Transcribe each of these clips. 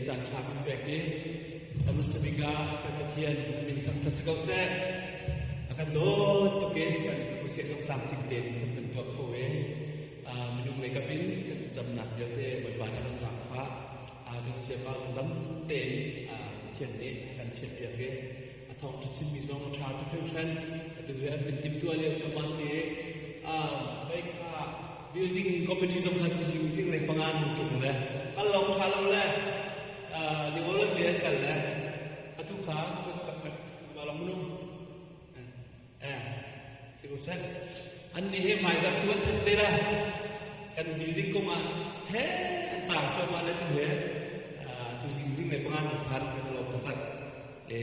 caan ṭha kan pek i a hmasa bik ah kan Pathian min thangṭhat si ko seh. A kan dawt tuk i kan useh zong tlamtling tein kan kan tuah kho i minung lei kap in kan thlacamnak vialte Bawipa nih a kan zaangfah. Kan siapa dam tein Pathian nih a kan chiahpiak i a thawngṭha chimmi zong a ṭha tuk hringhran. Atu hi an kan timhtuah lio cuahmah si i hei kha building committee zong kha tuzing zinglei panga an hung ṭung le kal lawng ṭha lo le New le an kal le atu kha mah lawng minung eh si ko seh. An nih hi hmaizarh tu an thanh te la kan building kong ah he an caang cuahmah le tu he tu zing zinglei panga an hung phan kan lawm taktak. Le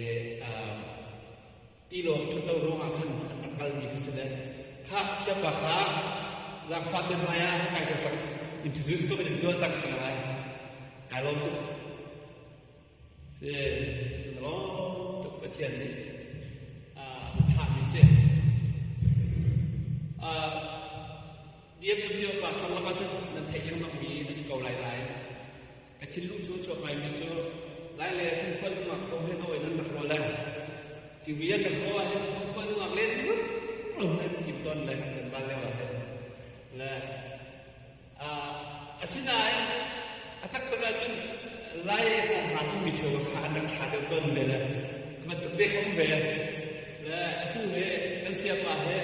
tilawng ṭhat lo ruangah khan an rak kalmi kha si le kha siapa kha zaangfah te hmai ah kai ko cang introduce ko in tuah tak cang lai kai lawm tuk si lawm tuk Pathian nih thlahmi si. DFW pastor lakah cun nan theih lengmang mi a si ko lai lai. Ka thinlung cu chuak ngaimi cu lai lei ah cun khual nungak ko he nawi nan rak ruah le civui an rak zawh ah hin khual nungak len ro nan tim tawn le kan kan van lio ah hin le asinain a taktak ah cun lai hrawng ummi ṭheo kha an rak ṭha deuh tawn ve le bantuk te kha um ve le atu he kan siapa he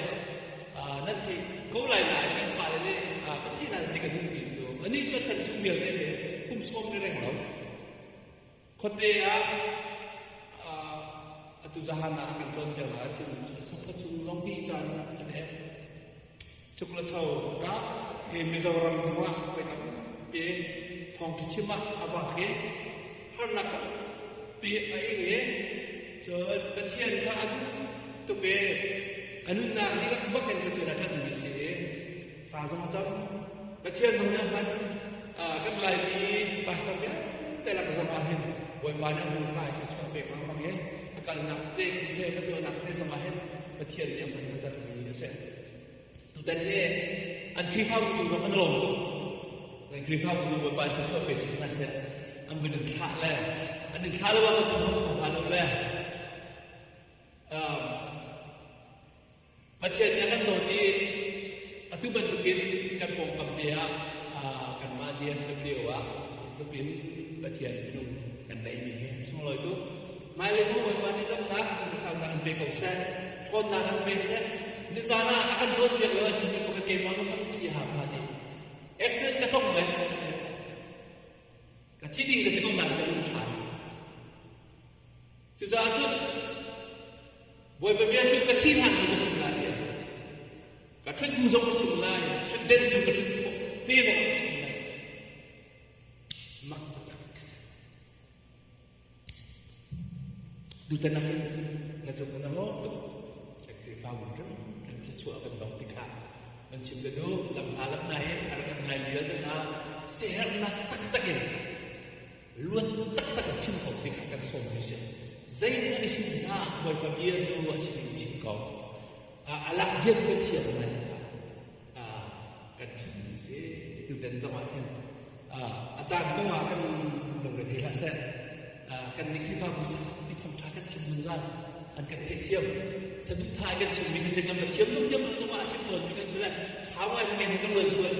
nan theih ko lai nain kan fale nih kan theih hna ti kan duhmi cu anih cu a chan chung vialte he kum sawm le reng lo khuate ah atu zahan ah kan cawnpiak ah cun sapha chung zong ti caan an ek chuk la cho ka e Mizoram zongah voi tampi thawngṭha chim ah a vak i harnak tampi a ing i cun Pathian kha a duh tuk i a nunnak dihlak bak in Pathian a ṭanhmi si i thla zong a cam. Pathian zong nih a hman. Kan Laimi pastor vialte lak zong ah hin Bawipa nih a hmurka i thluachuah pek lengmang i a kalnak tete khuze ka tuahnak tete zong ah hin Pathian nih a hman taktakmi a si. Tutan hi an Khrihfabu cung zong an lawm tuk. Kan Khrihfabu cu Bawipa in thluachuah pe chin hna seh. An vun in thlah le an in thlah lo ah cun hong kho hnga lo le Pathian nih a kan dawt i atu bantukin kan pawngkam te ah kanmah DNW ah tluk in Pathian minung kan neihmi hi sunglawi tuk. Hmailei zong Bawipa nih lamnak saunak in pe ko seh, ṭhawnnak in pe seh. Nizan ah a kan cawnpiak lo a chimmi pakhat keimah zong kan thi ha pha dih. Accident ka tong ve. Ka thi ding ka si ko nain ka lung ṭha. Cucaah cun Bawipa bia cu ka thi hlan ka chim lai tiah. Ka ṭhut bu zong ka chim lai, ṭhut den cu ka ṭhut khawh te zong ka chim lai. Mak taktak ka si. Tutan ah hin na cung kan lawm tuk. Kan Khrihfabu hrimhrim thluachuah kan dong tikah kan chim ka duh. Lam hna lam hna in a rak kan ngai vialte hna siaherhnak taktak in luat taktak in chim ko tikah kan sawm mi si. Zeihmanh i sim hna Bawipa bia cu a si in chim ko. A lak ziat ko thiam ngai kan chim mi si. Tutan zong ah hin a caan kong ah kan lungre thei hlah seh. Kan nih Khrihfabu mi thawngṭha kan chim zungzal an kan theihthiam. Saduhthah kan chimmi kan si kan thiam lo thiam lo zongah a chim tawnmi kan si le sau ngai kan kan luan sual.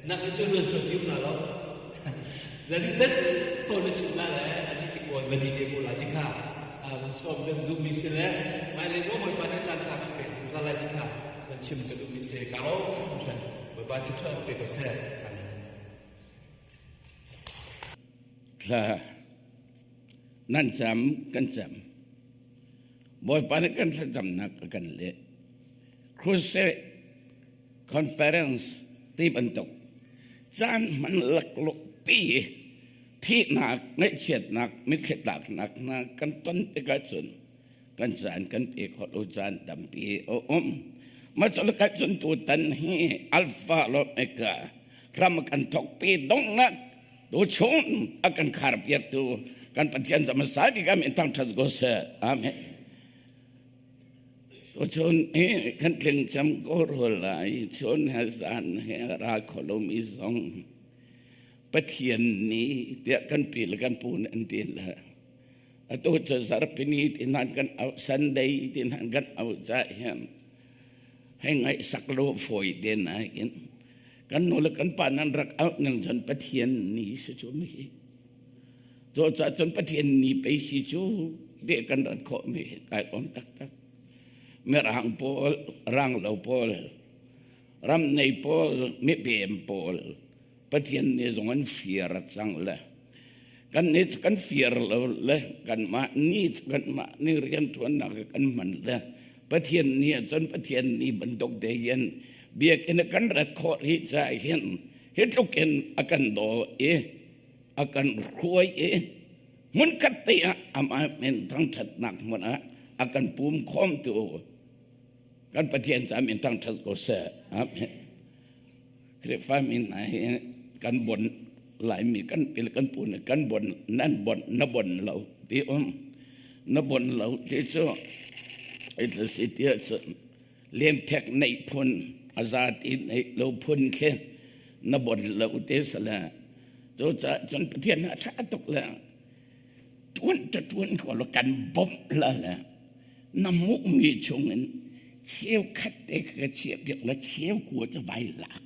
Nak hi cu luan sual ti um na lo. Na di can pawl na chim la le a di tik pawl va di te ko la ti kha van sawm kan duhmi si le hmailei zong Bawipa nih caan ṭha kan pek zungzal lai ti kha van chim ka duhmi si ka ro Bawipa thluachuah pe ko seh. Amen. Thla nan cam kan cam. Bawipa nih kan thlacamnak a kan leh. Crusade conference ti bantuk caan hman laklawh pi thihnak ngaihchiatnak mitthli tlaknak hna kan ton tikah cun kan caan kan pe kho lo caan tampi a um. Mah cu lakah cun tutan hi Alpha le Omega ram kan thawkpi donghnak tuchun a kan kharpiaktu kan Pathian cu hmasa bik ah min thangṭhat ko seh. Amen. Tuchun hi kan tling cem ko rua lai. Chun he zan he ra kho lomi zong. Pathian ni tiah kan pi le kan pu nih an ti le atu cu zarhpini ti nan kan auh Sunday ti nan kan auh ca hin hei ngaihsak lo fawi te nain kan nu le kan pa nan rak auh ning cun Pathian ni si cu mi hi cu ca cun Pathian ni pei si cu ti kan rat khawh mi kai om taktak mirang pawl rang lo pawl ram nei pawl mipem pawl Pathian nih zong an fir cang le kan nih kan fir lo le kanmah nih kanmah nih rianṭuannak kan hman le Pathian nih cun Pathian nih bantuk te hin biakinn kan rat khawh rih caah hin hi tluk in a kan daw i a kan hruai i hmunkhat te ah amah min thangṭhatnak hmun ah a kan pum khawmtu kan Pathian ca min thangṭhat ko seh. Amen. Khrihfami hna hi kan bon Laimi kan pil kan pu nih kan bon nan bon na bon lo ti um na bon lo ti cu itla si ti ahcun lemthek neih phun a zati neih lo phun khi na bon lo ti sale cu caah cun Pathian a ṭha tuk le tuan ta tuan ko lo kan bawmh la le na hmuhmi chungin cheukhat te ka chiah piak la cheu kua cu vai lak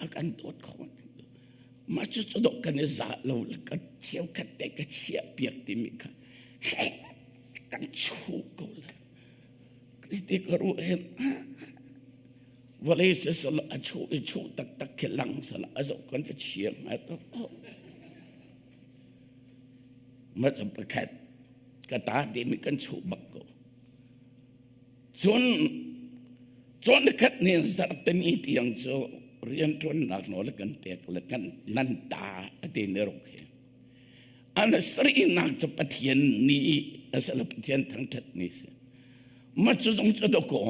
a kan dawt khon mah cu cu dok kan i za lo le ka cheukhat te ka chiah piak timi kha kan chu ko la ti ka ru hen vawlei sisal a chu i chu taktak khi lang sala a zoh kan fa chiang a to mat pakhat ka ta timi kan chuh bak ko cun cun khat ni zarhteni tiang cu rianṭuannak nawl kan pek le kan nan ta ati ne ruk hi an sarinak cu Pathian ni asala Pathian thangṭhat ni si ma cu zong cu doko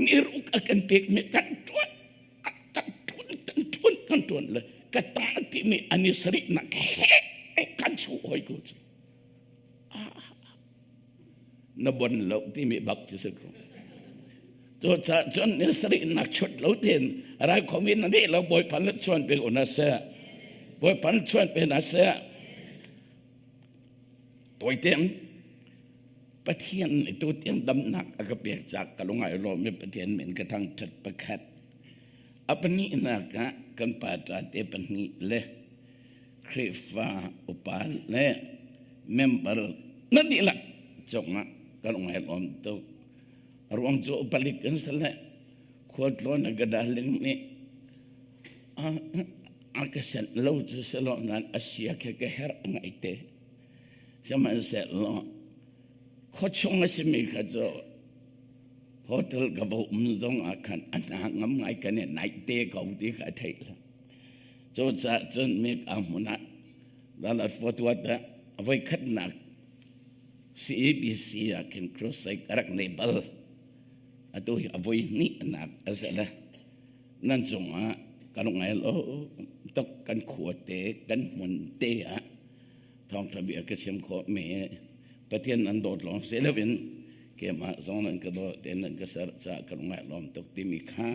ni ruk a kan pek mi kan ṭuan kan ṭuan kan ṭuan kan ṭuan le ka ta timi ani sarihnak he kan chuh hoi ko cu na bon lo timi bak cu si ko cu ca cun ni sarihnak chut lo tin rai khomi na nih lo bawipa na chuan pe na se bawipa na chuan pe na se toitem Pathian nih tutiang damnak a ka pek caah ka lung ai lawm i Pathian min ka thangṭhat pakhat. A pahnihnak ah kan pa ṭate pahnih le Khrihfa upa le member nan dihlak cungah ka lung ai lawm tuk. A ruang cu palik kan si le khualtlawn a ka darling nih a ka senh lo cu si lo nain a sia khe ka herh ngaite. Sihmanhsehlaw khuachung a simi kha cu hotel ka va um zong ah khan a hna ngam ngai kan i naih te ko ti kha a theih lo. Cucaah cun mi ka hmun ah dalat fawtuat ah a voi khatnak CEBC ah khin crusade ka rak nei bal. Atu hi a voi hnihnak a si le nan cungah ka lungai lo tuk kan khua te kan hmun te ah thawngṭha bia ka chim khawh mi Pathian an dawt lawng si loin keimah zong nan ka dawt te nan ka ser caah ka lungai lawm tuk timi kha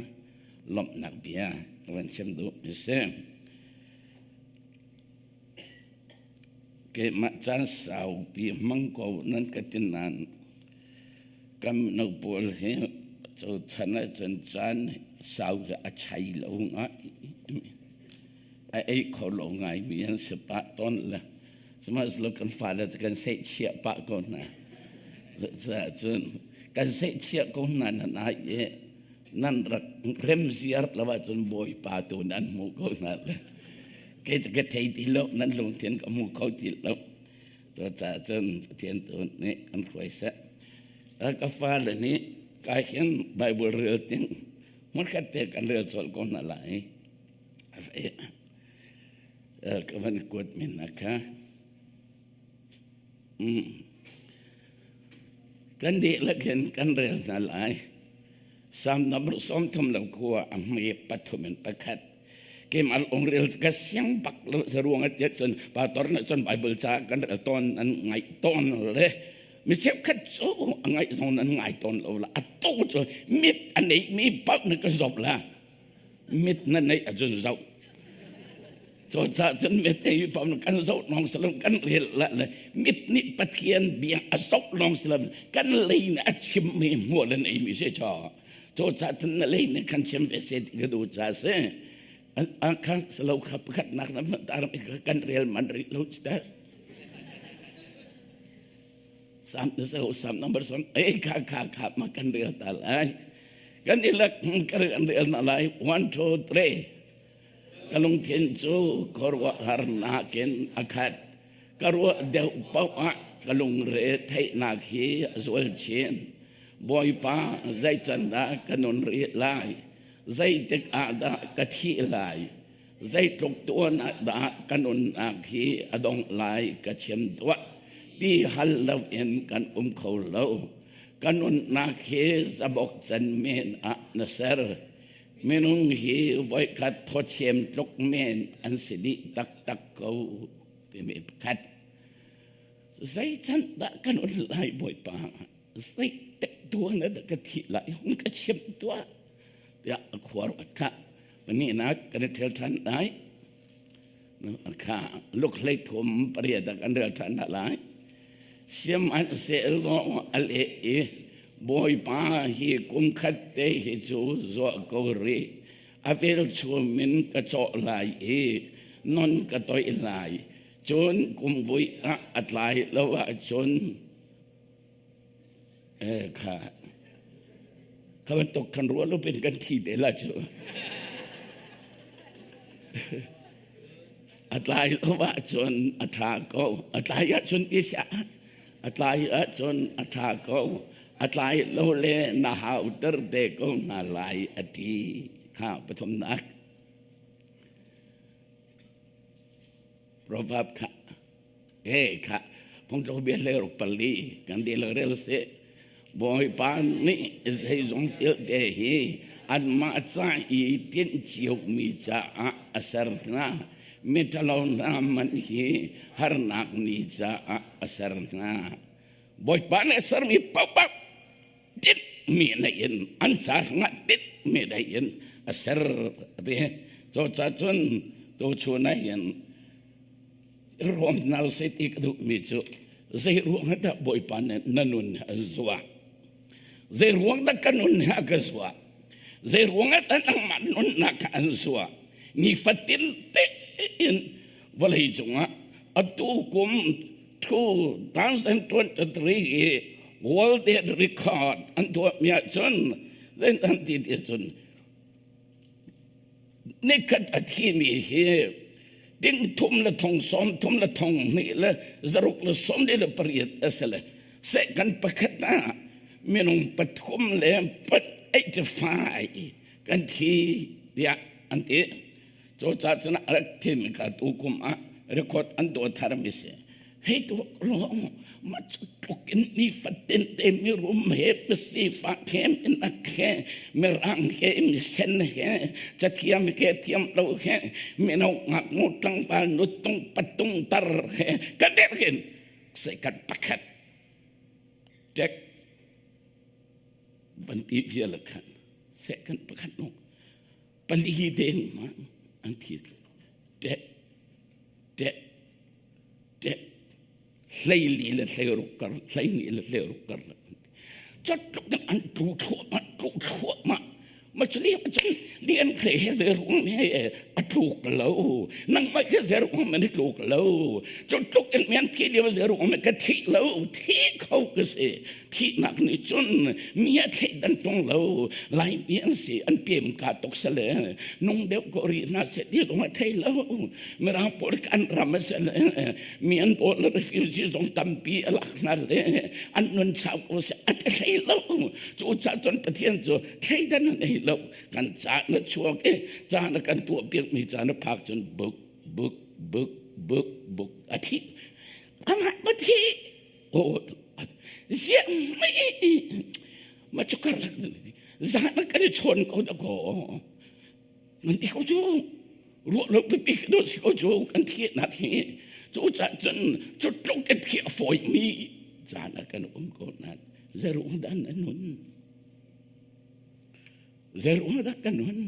lawmhnak bia ka van chim duh mi si. Keimah caan saupi hmang ko nan ka ti nain kan mino pawl hi cu chan ahcun caan sau hi a chai lo ngai. A ei kho lo ngaimi an si pah tawn le sihmanhsehlaw kan fale cu kan seihchiah pah ko hna. Cucaah cun kan seihchiah ko hna nan ai i nan rak rem ziar lo ahcun Bawipa tu nan hmu ko hna le kei cu ka thei ti lo nan lungthin ka hmu kho ti lo. Cucaah cun Pathian tu nih kan hruai seh. Ka fale nih kai hin Bible rel ting hmunkhat te kan rel colh ko hna lai. Ka van kuat men hna kha. Kan dihlak in kan rel hna lai. Salm number 31 a hme pathum in pakhat. Keimah lawng rel ka siang bak lo ruang a tiah cun pastor nih cun Bible ca kan rel tawn an ngaih tawn le mi cheukhat cu a ngaih zong nan ngai tawn lo la a tu cu mit a neih mi paoh nih ka zoh la mit na neih ahcun zoh. Cucaah cun metei pam kan zoh lawng si lo kan rel la le mit nih Pathian bia a zoh lawng si lo kan lei nih a chimmi hmual in eimi si cha. Cucaah cun na lei nih kan chim ve se ti ka duh ca si. An khan lo kha pakhatnak na kan rel man rih lo ci ta. Sam na so sam number sam ei kha kha kha ma kan rel ta lai. Kan ilak kan rel na lai 1 2 3 Ka lungthin cu khuaruahharnak in a khat. Ka ruah deuh paoh ah ka lungre theihnak hi a zual chin. Bawipa, zei can dah ka nun rih lai? Zeitik ah dah ka thih lai? Zeitluk tuan ah dah ka nunnak hi a dongh lai ka chim tuah. Ti hal loin kan um kho lo. Ka nunnak hi zabok can men ah na ser. Minung hi voikhat thawchem tluk men an si dih taktak ko timi pakhat. Zei can dah kan un lai Bawipa? Zeitik tuan dah ka thih lai? Hung ka chim tuah. Tiah a khua ruat kha. Pahnihnak kan i ṭhial ṭhan lai. Kha luk hlei thum pariat ah kan rel ṭhan hna lai. Sihmanhsehlaw a leh i Bawipa hi kum khat te hi cu zuah ko rih. A velchum in ka cawh lai i non ka toih lai. Cun kum vui ah a tlai lo ahcun kha kha bantuk kan ruah lo pin kan thi te la cu. A tlai lo ahcun a ṭha ko. A tlai ahcun ti siah a tlai ahcun a ṭha ko. A tlai lo le na hauter te ko hna lai a ti. Kha pathumnak. Proverb kha he kha phungtluk bia le ruk pali kan di lo rel si. Bawipa nih zeizong vialte hi anmah ca i tinh ciomi caah a ser hna. Miṭhalo hna man hi harnak ni caah a ser hna. Bawipa nih a sermi paohpaoh tinh mi nei in an ca hrangah tinh mi nei in a ser a ti. Cucaah cun tuchun ah hin ruam hna usih ti ka duhmi cu zei ruang ah dah Bawipa nih na nun a zuah? Zei ruang dah ka nun hi a ka zuah? Zei ruang ah dah nangmah nunnak kha an zuah? Nifatin tein vawlei cungah atu kum 2023 i World Death Record an tuahmi ahcun zeitan ti ti cun nikhat a thimi hi ding thum le thong sawm thum le thong hnih le zaruk le sawm li le pariat a si le second pakhat ah minung pathum le pat 85 kan thi tiah an ti. Cucaah cun a rak thimi kha tu kum ah record an tuah tharmi si. Hei tu lawng ma tluk in ni fatin te mi rum he sifak he minak he mirang he misen he cathiam he thiam lo he mino ngaknu tlangval nutung patung tar he kan dirhin sekat pakhat tek van ti vial khan second pakhat long pali deng ma an thi tek tek tek hlei li le hlei ruk kar hlei ni le hlei ruk kar chot tluk dang an tlu thluahmah tlu thluahmah ma chuli ma chuli lian khle he ze ruang he a tluk lo nang ma he ze ruang man tluk lo chot tluk in mian thi liu ze ruang ka thi lo thi kho ka se thihnak nih cun mi a thleidan tung lo Laimi an si an pem ka tuk sale nung deuh ko rih hna seh ti zong a thei lo mirang pawl kan ram a sale mi an pawl le refugee zong tampi a lak hna le an nun chau ko seh a thei lo cu ca cun Pathian cu thleidan a nei lo kan ca na chuak i ca na kan tuah piak mi ca na phak cun buk buk buk buk buk a thi amah ma thi ziah ma cu karlak zan kan i chawn ko da ko nan ti ko cu ruah lo pipi ka dawt si ko cu kan thiehnak hi cu ca cun cu tluk kan thieh a fawi mi caan ah kan um ko nan zeruang dah na nun zeruang dah ka nun.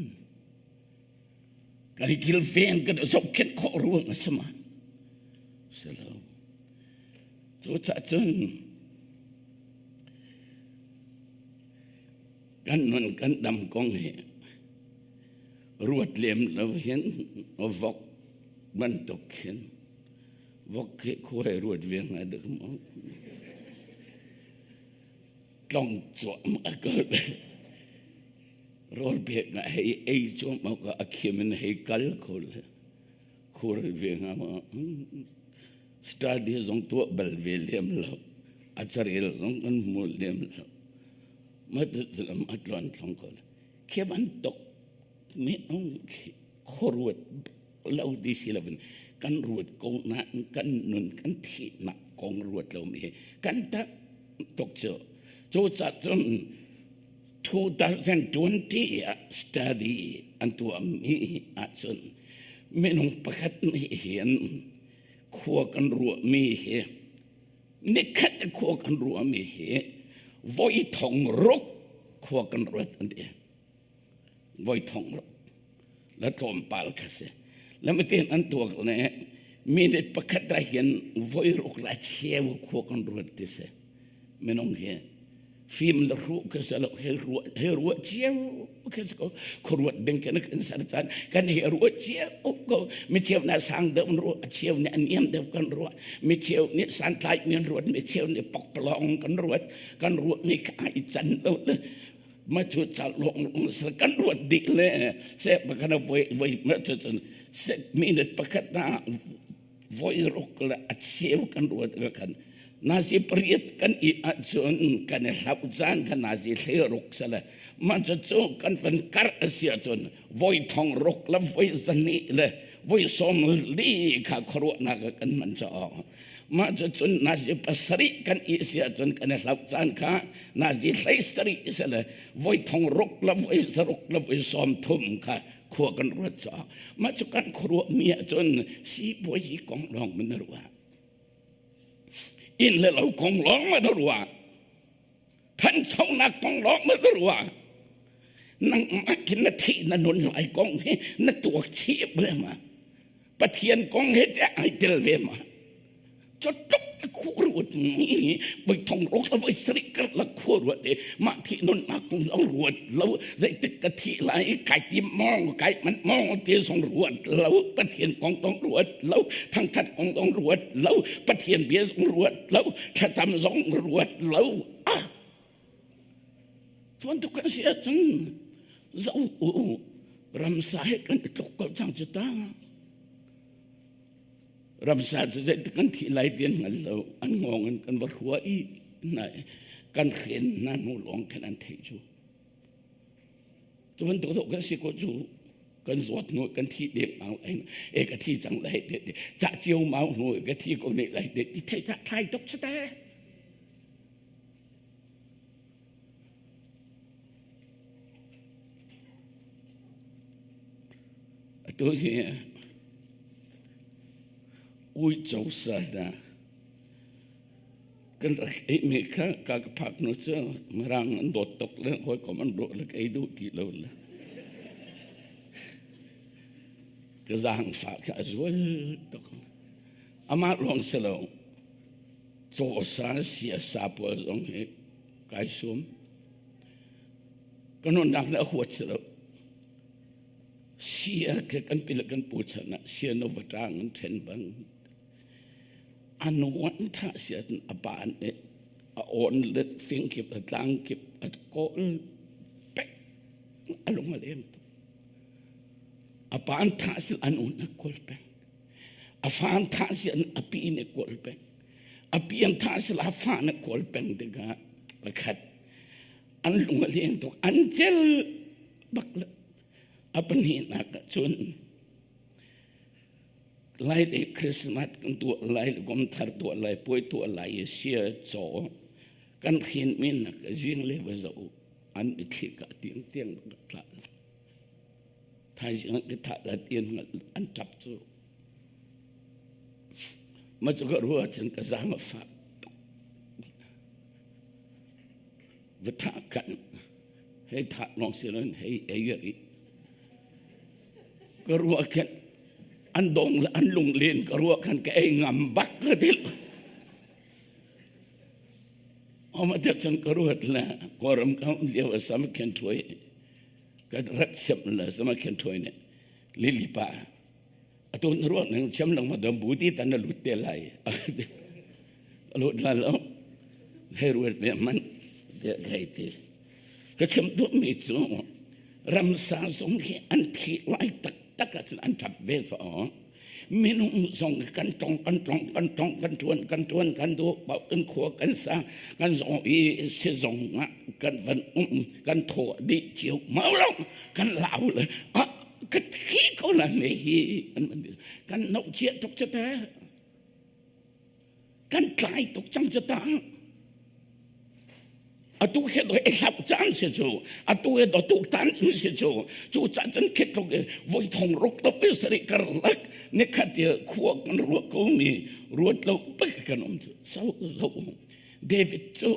Kan i kilven kan i zohkhenh khawh ruang a si ma? Si lo. Cucaah cun kan nun kan dam kong hi ruat lem lo hin vok bantuk khin vok khi khuai ruat ve ngai dik maw? Tlong cuahmah ko. Rawl pek na hei ei cuahmah ko a khim in hei kal kho le khur ve nga ma. Study zong tuah bal ve lem lo. A carel zong kan hmu lem lo. Ma lam a tluan thlong ko le. Khi bantuk mi ong khi khuaruat lo ti si lo in kan ruat ko na kan nun kan thihnak kong ruat lo mi hi kan tak tuk cu. Cu ca cun 2020 ah study an tuahmi ahcun minung pakhat nih hin khua kan ruahmi hi nikhat khua kan ruahmi hi voi thong ruk khua kan ruat an ti. Voi thong ruk la tlawmpal kha si. Lamaten an tuak le minute pakhat ah hin voi ruk la cheu khua kan ruat ti si. Minung hi fim le hruh kha si lo he ruah he ruah cio kha si ko khuaruat ding kan kan ser caan kan he ruah cio ko mi cheu na sang deuh ruah cheu nih an niam deuh kan ruah mi cheu nih santlai mi an ruat mi cheu nih pokpalong kan ruat kan ruah mi kha ai can lo le ma chu cha long long sal kan ruat dik le se pakana voi voi ma chu chun se minute pakhat na voi ruk le a cheu kan ruat ka kan nazi pariat kan i ahcun kan i hlauh caan kan nazi hle ruk sale man cu cu kan van kar a si ahcun voi thong ruk le voi zani le voi som li kha khuaruahnak kan man ca mah cu cun nazi pasarih kan i si ahcun kan i hlauh caan kha nazi hlei sarih sale voi thong ruk le voi saruk le voi som thum kha khua kan ruat caah mah cu kan khuaruahmi ahcun sipuazi kong lawng man na ruah inn le lo kong lawng ma na ruah thanchonak kong lawng ma na ruah nangmah khin na thih na nun lai kong hi na tuak chih ve ma Pathian kong he te ai tel ve ma Catluk khuaruat mi voi thong ruk le voi sarih karlak khuaruat i mah thih nunnak kong zong ruat lo zeitik ka thih lai kai tim mawng kai manh mawng ti zong ruat lo Pathian kong zong ruat lo thangthat kong zong ruat lo Pathian bia zong ruat lo thlacam zong ruat lo ah tuan tuk kan si ahcun zo u ramsa he kan i tluk ko cang cu ta Ramsa cu zeitik kan thih lai ti an hngal lo. An ngawng in kan va hrua i hna i kan hren hna hnu lawng khan an theih cu. Cu bantuk dawh kan si ko cu kan zawt hnu kan thi deng mau lai e ka thi cang lai te te ca cio mau hnu ka thi ko ne lai te ti thei ta thlai tuk chate. Atu hi uico sa hna kan rak eimi kha ka ka phak hnu cu Mirang an dawt tuk le hawikom an ruah le ka ei duh ti lo le ka zaangfah kha a zual tuk. Amah lawng si lo cawsa siasa pawl zong hi kai sum. Ka nunnak nih a huat si lo. Sia khi kan pi le kan pu chan ah sia no va ṭang an ṭhen bang a nu an thah sia a pa nih a awn le fing kip a tlang kip a kawl pek a lung a leng tuk. A pa an thah si an un a kawl peng. A fa an thah si an a pi nih kawl peng. A pi an thah si la fa nih kawl peng tikah pakhat an lung a leng tuk an cel bak le a pahnihnak ah cun lai le Christmas kan tuah lai le kum thar tuah lai puai tuah lai i sia caw kan hrin mi nak zing le va zo an i thli ka tiang tiang ka tla thaizing ka tha la tian an tap cu ma cu ka ruah cun ka zang a fak va thah kan hei thah lawng si loin hei ei rih. Ka ruah khin an dong an lunglen ka ruah khan ka ei ngam bak ka til. Oma te cun ka ruat le Kawlram ka um lio a sam khen thuai ka rak siam le sama khen thuai ne lili pa atu na ruak nang chiam lang ma dam bu ti tan na lut te lai lut la lo hei ruat me man te kai ti ka chim tu mi cu ramsa zong hi an thi lai tak tak ah cun an ṭap ve so minung zong kan tong kan tong kan tong kan tuan kan tuan kan duh paoh kan khua kan sa kan zong i sizong ah kan van um kan thaw dih cio mau lo kan lau le ah ka thi ko la me hi kan no chia tuk cha ta kan tlai tuk cang cu ta atu he do e hlap cang si cu atu he do tuk tan in si cu cu ca cun khit tluk voi thong ruk lo pe sari kar lak ne khat khua kan ruak ko mi ruat lo pe kan um cu so lo David cu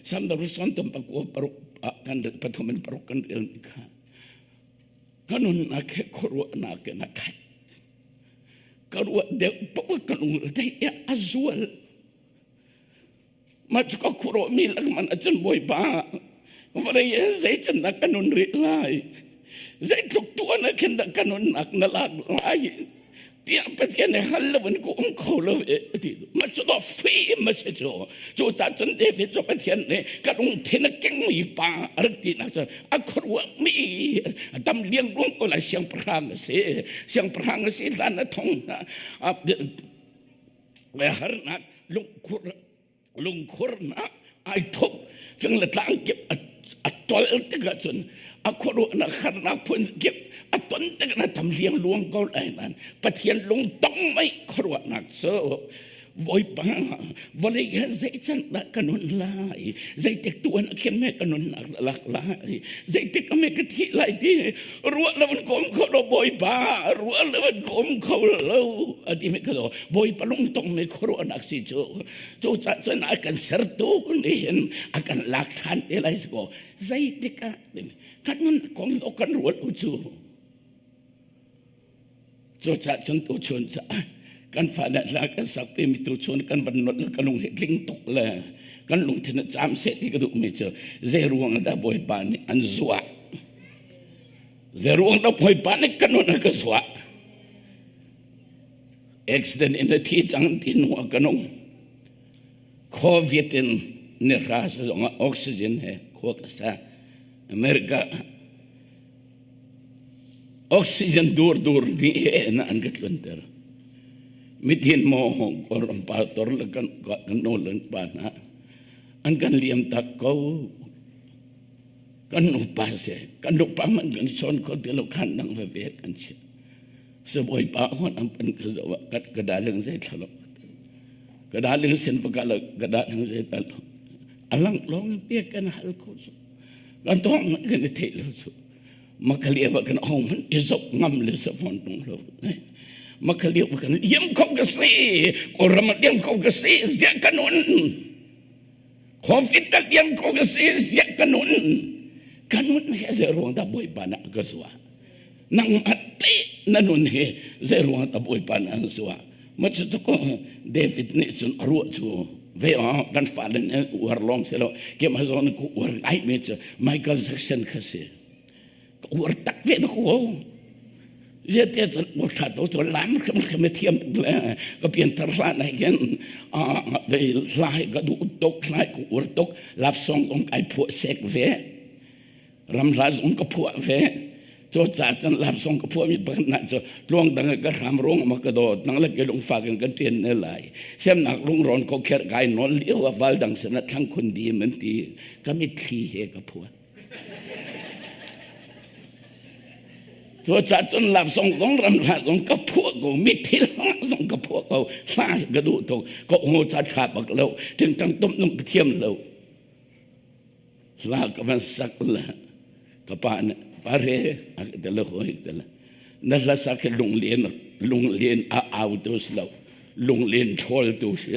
sam da ruson tum pakua paruk kan pathum in paruk kan rel mi kha kanun na khe khuaruahnak ke na khat ka ruah deuh paoh ka lung dei a zual ma cu ka khuaruah mi lengmang ahcun bawipa vawlei in zeican dah ka nun rih lai zeitluk tuan ah khin dah ka nunnak na lak lai tiah Pathian nih hal lo in ka um kho lo e ti ma cu dawh fim a si cu cu ca cun David cu Pathian nih ka lungthin a kengmi pa a rak ti nak cu a khuaruah mi tam liang ruang ko lai siangpahrang a si siangpahrang a si hlan a thong harnak lungkhur lungkhurnak ai thup fing le tlang kip a tol tikah cun a khuaruahnak harnak phun kip a ton tikah na tam liang luang ko lai nan Pathian lungtong mei khuaruahnak cu Bawipa vawlei hin zeican dah ka nun lai zeitik tuan a khin me ka nunnak lak lai zeitik ame ka thi lai ti ruah lo in kom kho lo Bawipa ruah lo in kom kho lo a ti me ka lo Bawipa lungtong me khuaruahnak si cu cu ca cun a kan sertu nih hin a kan lak ṭhan te lai ko zeitik ah kan nun kong lo kan ruat u cu Cucaah cun tuchun caah kan fale hla kan sakpi mi tuchun kan van not le ka lung hi tling tuk le kan lungthin a caam seh ti ka duhmi cu zei ruang dah Bawipa nih an zuah zei ruang dah Bawipa nih ka nun a ka zuah accident in a thi cang ti hnu ah ka nung COVID in ni hra zong ah oxygen he khua ka sa America Oxygen dur dur nih he na an ka tlunter. Mithin maw Kawlram pastor le kan kan nu le pa hna an kan liam tak ko. Kan nupa se kan nupa man kan chawn kho ti lo khan dang veve kan chia. Sabawi pa hon am pan ka zo ka ka daling zai thlalo. Ka daling sen pa ka ka daling zai talo. Alang long pe kan hal ko. Kan tong kan i theih lo cu. Makhalia ba kan ong man i zok ngam le sa fon tung lo. Makhalia ba kan liam kho ka si. Kawlram ah liam kho ka si. Ziah ka nun. Covid ta liam kho ka si. Ziah ka nun. Ka nun he zei ruang dah Bawipa na ka zuah. Nangmah te na nun he zei ruang dah Bawipa na ka zuah. Ma cu ko David nih cun a ruah cu ve ah kan fale nih uar lawng si lo keimah zong ku uar ngai mi cu Michael Jackson kha si ka uar tak ve da ko ye te cun uar tha to cu lam kham kham thiam tuk le ka pian thar hla nai gen ve lai ka duh tuk lai ku uar tuk love song ong kai phuah sek ve Ramhla zong ka phuah ve. Cucaah cun lap zong ka phuahmi pakhat nak cu tluang dang ka hram ruang ma ka dawt nang le ke lungfak in kan ṭian ne lai. Semnak lungrawn ko kher kai nawl lio ah val dang sin ah thlang khun dim an ti. Ka mitthli he ka phuah. Cucaah cun lap zong zong ramhla zong ka phuah ko mitthli zong ka phuah ko hla ka duh tuk ka aw ca ṭha bak lo tingtang tum nung ka thiam lo. Hla ka van sak le ka pa nih pare a ka ti le hawi ka ti le na hla sak hi lunglen lunglen a au tu si lo lunglen ṭhawl tu si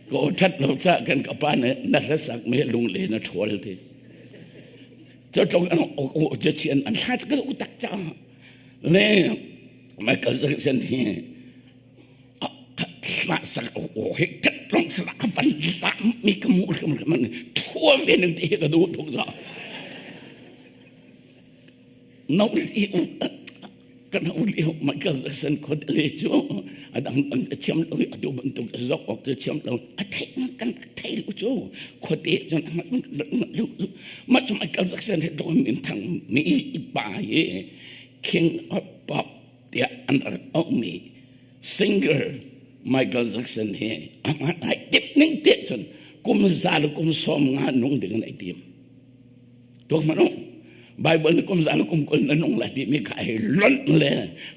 ka aw ṭhat lo ca kan ka pa nih na hla sak mi lunglen a ṭhawl ti. Cu tluk an o chian an hlat ka duh tak ca. Le Michael Jackson hi hla sak o he kat long sala van lam mi ka mu hrim hrim an thua ve ning ti ka duh tuk za. No li u kan u li Michael Jackson khot le chu adang dang thiam lo atu bantuk zok ok te thiam lo a thei kan thei lo chu khote chon lu ma chu Michael Jackson he do min thang mi pa ye King of Pop tiah an rak auhmi singer Michael Jackson hi amah ai tip ning te cun kum za le kum 50 nung ding in ai tim. Tuak hmanh u. Bible nih kum za le kum 20 na nung lai timi kha ai lonh le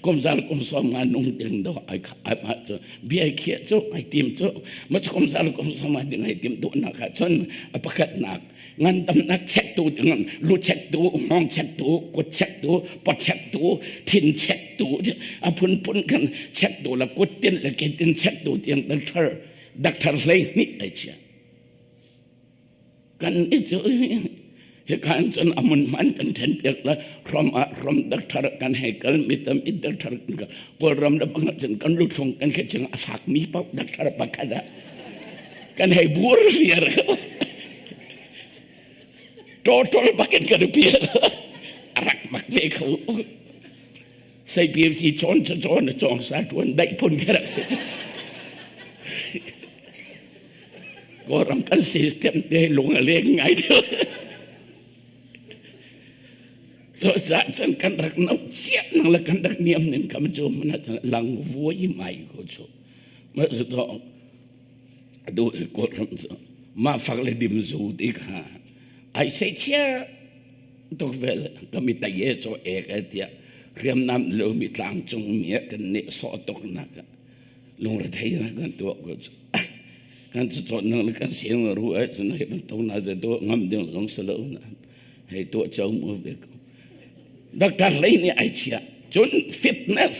kum za le kum 50 nung ding do ai kha ai ma cu bia khiah cu ai tim cu ma cu kum za le kum 50 ding ai tim duhnak ah cun a pakhatnak ngandamnak chektu ding lu chektu hngawng chektu kut chektu pot chektu thin chektu a phunphun kan chektu le kut tin le ke tin chektu tiang doctor doctor 12 ai chia kan i cu hi khan cun amun man kan then piak la rom ah rom doctor kan hei kal mi tam i doctor kan kal kawlram le bang cun kan lu thlung kan khe chung a fak mi paoh doctor pakhat ah kan hei bur viar total bakin kan piak rak mak ve kho sei pir si chon cha chon chong sa tuan dai phun kha rak se Kawlram kan system te lung a leng ngai deuh. Cucaah cun kan rak no cia nang le kan rak niam ning kam cu mana lang vuai mai ko cu. Ma zu to du Kawlram cu ma fak le dim zu ti kha ai sei chia tuk vel kami taye cho ek tiah hriamnam lo mi tlang cung mi kan ne so tuk nak lungrethei na kan tuah ko cu kan cu cawt nang kan siang ru ai cun hei bantuk na te tuah ngam ding zong si lo na hei tuah cho mu ve ko doctor hlei nih ai chia cun fitness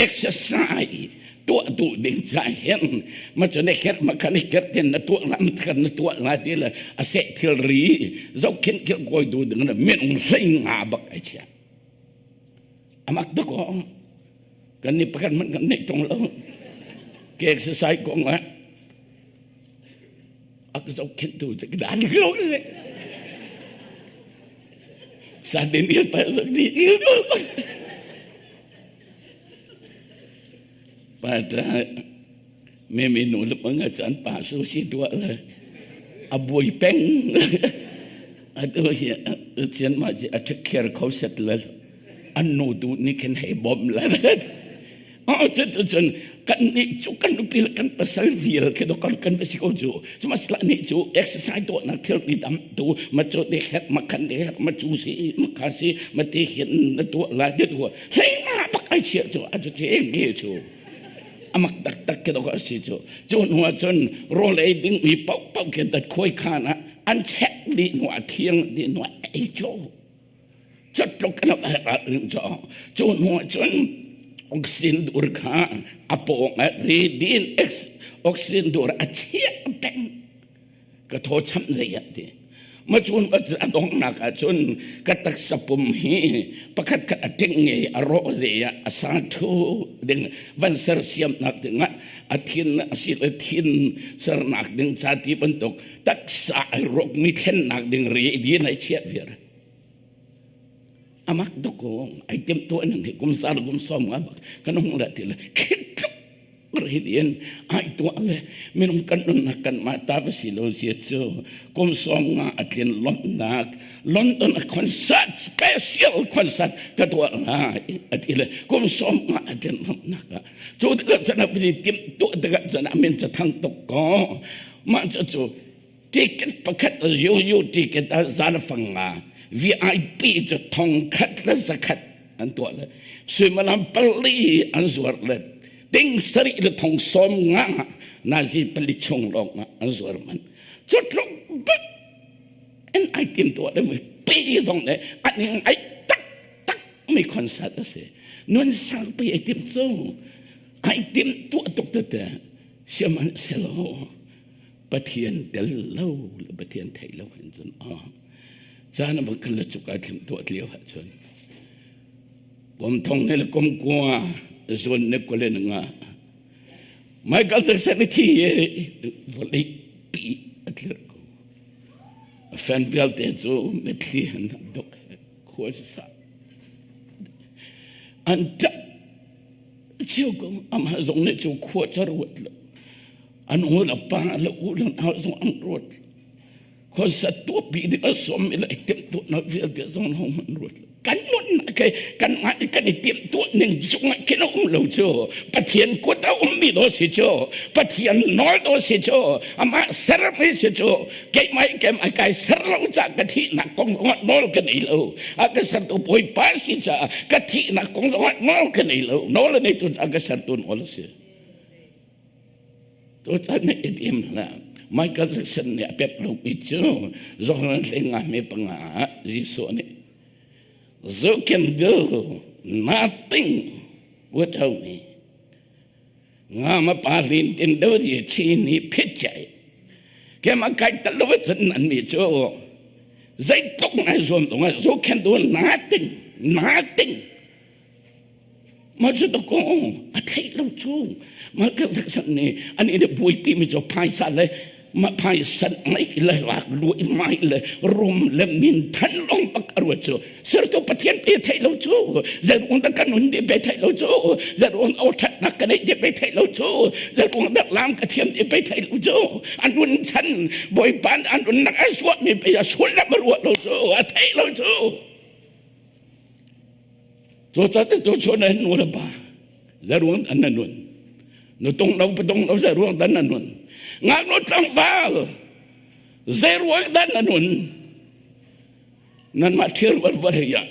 exercise tuah duh ding ca hin ma cun ker ma khan ker ten na tuah lam khan na tuah la ti le a seh thil ri zohkhenh kil koi du ding na minung hlei nga bak ai chia amak tuk o kan ni pakhat hmanh kan neih ṭung lo ke exercise kong ah a ka zohkhenhtu cu ka dan ko si sadin il pa zok di il pa ta me mi nu le panga chan pa su si tua le a buai peng atu hi chian ma chi a thekher kho set le an nu tu nih khin hei bawmh le oh cu cun kan nih cu kan nupi le kan pasal vial khi do kan kan si ko cu sihmanhsehlaw nih cu exercise tuahnak thil ri tam tu ma cu te het ma khan te het ma cu si ma kha si ma te hin na tuah lai te tu hlei nga bak ai chia cu a cu che nge cu amak taktak ke do ka si cu cu hnu ah cun rawl ei ding mi paoh paoh khi dat khuai khan ah an chek dih hnu ah thiang dih hnu ah ei cu Catluk kan ring cu cu hnu ah cun oxygen dur kha a pawng ah redin oxygen dur a chiah peng ka thaw cham zei ah ti ma cun a donghnak ah cun ka taksa pum hi pakhat khat a ting nge a rawh ze ah a sa thu ding van sersiamnak ding ah a thin a si le thin sernak ding ca ti bantuk taksa ai rawk mi thlennak ding re din ai chiah viar amak tuk ko ai tem to nan hi kum sar kum som nga bak kan hung la ti le khitluk ridian ai to le minung kan nun nak kan ma ta ba si lo sia chu kum som nga atlin lot nak London a concert special concert ka to nga ati le kum som nga atlin lot nak chu tikah chan a tim tu tikah chan amin cha thang tuk ko ma chu chu ticket pakhat yu ticket a zan fang nga VIP cu 1000 le 100 an tuah le suimilam 4 an zuar le ting sarih le 75 nazi pali chung lawng ah an zuar man cu tluk bak in ai tim tuah le mui pi zong le an ing ai tak tak mi concert a si nun sang pi ai tim cu ai tim tuah tuk tete sihmanhsehlaw Pathian tel lo le Pathian theih lo hin cun ah. Caan a kan le cuk ai thlim tuah lio ahcun kum thong ne le kum kua zun ne kule na nga Michael Jackson i thi i vawlei pi a tlir ko. A fan vialte cu mitthli an dok khua sa. An ṭap cheu ko amah zong nih cu khua cu ruat lo. An u le pa le u le nau zong an ruat lo. Khua tuahpi ding a sawm i le timhtuahnak vialte zong hohmanh ruat lo. Kan nunnak he kanmah nih kan i timhtuah ning cungah khin a um lo cu. Pathian kut a ummi dawh si cu. Pathian nawl dawh si cu. Amah sermi si cu. Keimah i keimah kai ser lo caah ka thihnak kong zongah nawl ka nei lo. A ka sertu Bawipa si caah ka thihnak kong zongah nawl ka nei lo. Nawl a neitu a ka sertu nawl a si. Tutan nih i tim hlah. Michael Jackson nih a pep lomi cu Johan hlei nga hme panga ah Jesuh nih You can do nothing without me. Nga ma pa lin tin do di chi ni phit chai. Ke ma kai tal lo chun nan mi chu zeitluk ngai zuam dong you can do nothing nothing. Mah cu dakaw a theih lo cu. Mah ka san nih an i buaipi mi cu phaisa le mah phaisa ngeih le lak luai mai le rum le min than lawng bak a ruat cu. Sertu Pathian pe theih lo cu. Zeiruang dah kan nun ti pe theih lo cu. Zeiruang aw ṭhatnak ka neih ti pe theih lo cu. Zeiruang dah lam ka thiam ti pe theih lo cu. An nun chan Bawipa an nunnak a suahmi pe a sullam a ruah lo cu. A theih lo cu. Cucaah tu chun na nu le pa zaruang an na nun. Nu tung lo patung lo zaruang dan na nun. Ngaknu tlangval zeruang dan na nun. Nanmah thil ruat vawlei ah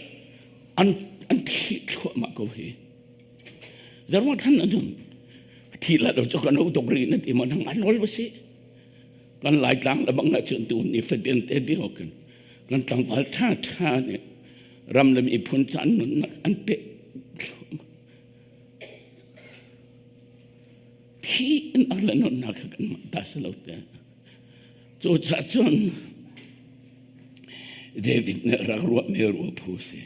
an an thi thluahmah ko hi. Zaruang than na nun. Thi la lo cu kan ho tuk ri na ti mo nang an nawl ba si. Kan Laitlang le bang na cun tu ni fatin te di hokin. Kan tlangval tha tha nih ram le miphun cu an nunnak an peh thi in ar le nunnak kha kan mah ta si lo te cu caah cun David nih rak ruah mi ruah phu si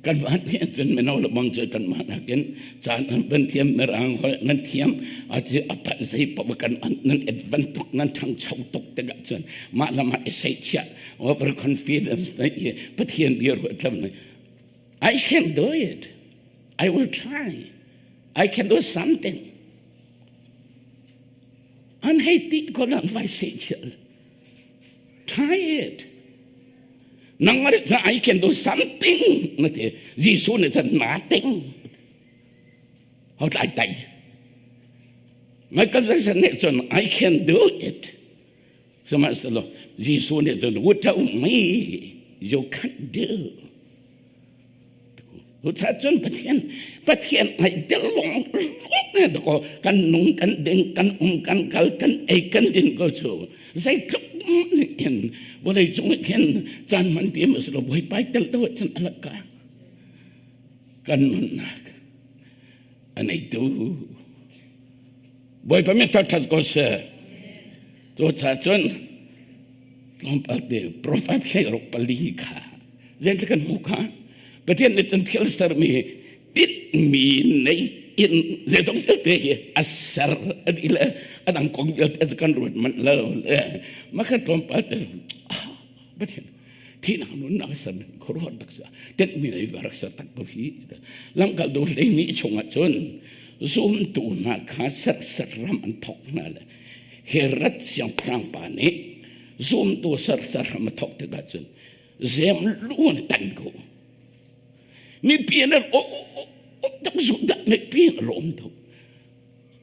kan van nih cun mino le bang cu kan mah nakin caan an van thiam mirang holh nan thiam a ci a palh zei paoh kan nan advan tuk nan ṭhangcho tuk tikah cun mah lam ah i seihchiah overconfidence na i Pathian bia ruat lo na I can do it. I will try. I can do something. An hei ti ko nan vai seihchiah. Try it. Nangmah nih cun I can do something na ti. Jesuh nih cun nothing. Ho tlai tai. Michael Jackson nih cun I can do it. Sihmanhsehlaw Jesuh nih cun without me you can't do. Cucaah cun Pathian Pathian ai tel lawng lawng ko kan nung kan ding kan um kan kal kan ei kan din ko cu zeitluk nih hin vawlei cung ah khin caan hman ti ma si lo Bawipa tel lo cun a laka kan nunnak a neitu Bawipa min thangṭhat ko seh. Cucaah cun tlawmpal te profet hlei 64 kha zeitluk kan hmuh kha Pathian nih cun thil sermi tinhmi nei in zeizong vialte hi a ser a ti le a dang kong vialte kan ruat manh lo le mah kha tlawmpal te Pathian thihnak nunnak a ser khuaruahhar tak si tinhmi nei rak ser tak ko hi lamkaltu hlei ni chungah cun zumtu hna kha serset ram an thok hna le Herod siangpahrang pa nih zumtu serset ram a thok tikah cun zem lu an tan ko mipi an o tak zu dak mipi an lawm tuk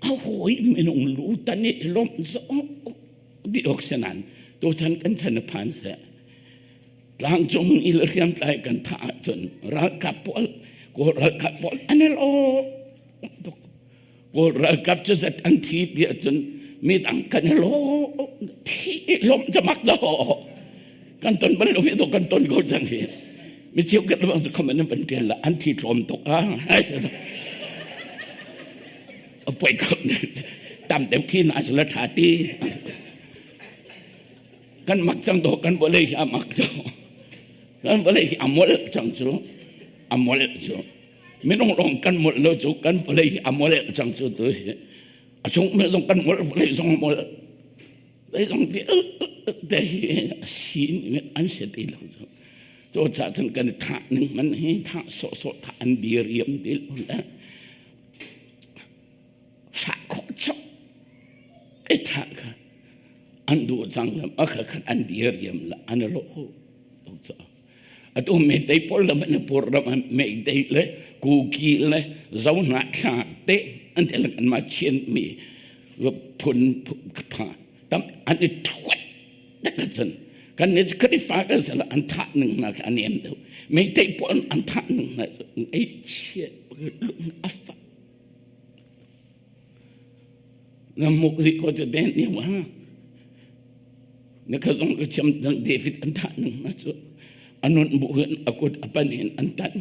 a hawi minung lu tan i lawm zong di ok senan to chan kan chan a phan seh tlangcung i le hriamtlai kan thah ahcun ralkap pawl kawl ralkap pawl an i lawm tuk kawl ralkap cu zat an thi ti ahcun midang kan i lawm thi i lawm camak daw kan ton bal lo mi to kan ton ko cang hi mi cheu kat bang cu comment an tial la an thi tlawm tuk a a poi ko tam deuh thi na la tha ti kan mak cang do kan vawlei hi a mak cang. Kan vawlei hi a molh cang cu. A molh cu. Minung lawng kan molh lo cu kan vawlei hi a molh cang cu tu hi. A chung mi zong kan molh vawlei zong a molh. Zeizong vialte hi a sin an si ti lo cu. Cu caah cun kan i thah ning man hi thah sawhsawh thah an diriam ti lo le fah khawh chok i thah kha an duh cang lam a kha khan an diriam la an i lawh tuk caah atu meitei pawl lam an pur ram meitei le kuki le zohnahthlak te an te an ma chian mi phun pha tam an i thuat tak cun kan ni Khrihfa kan sala an thah ning na an em deuh meitei pawl an thah ning na ei chia lung a fa Na muk ri ko cu den ni wa. Na ka zong ka chiam dang David an thah ning na cu anun bu hin a kut a pan in an tan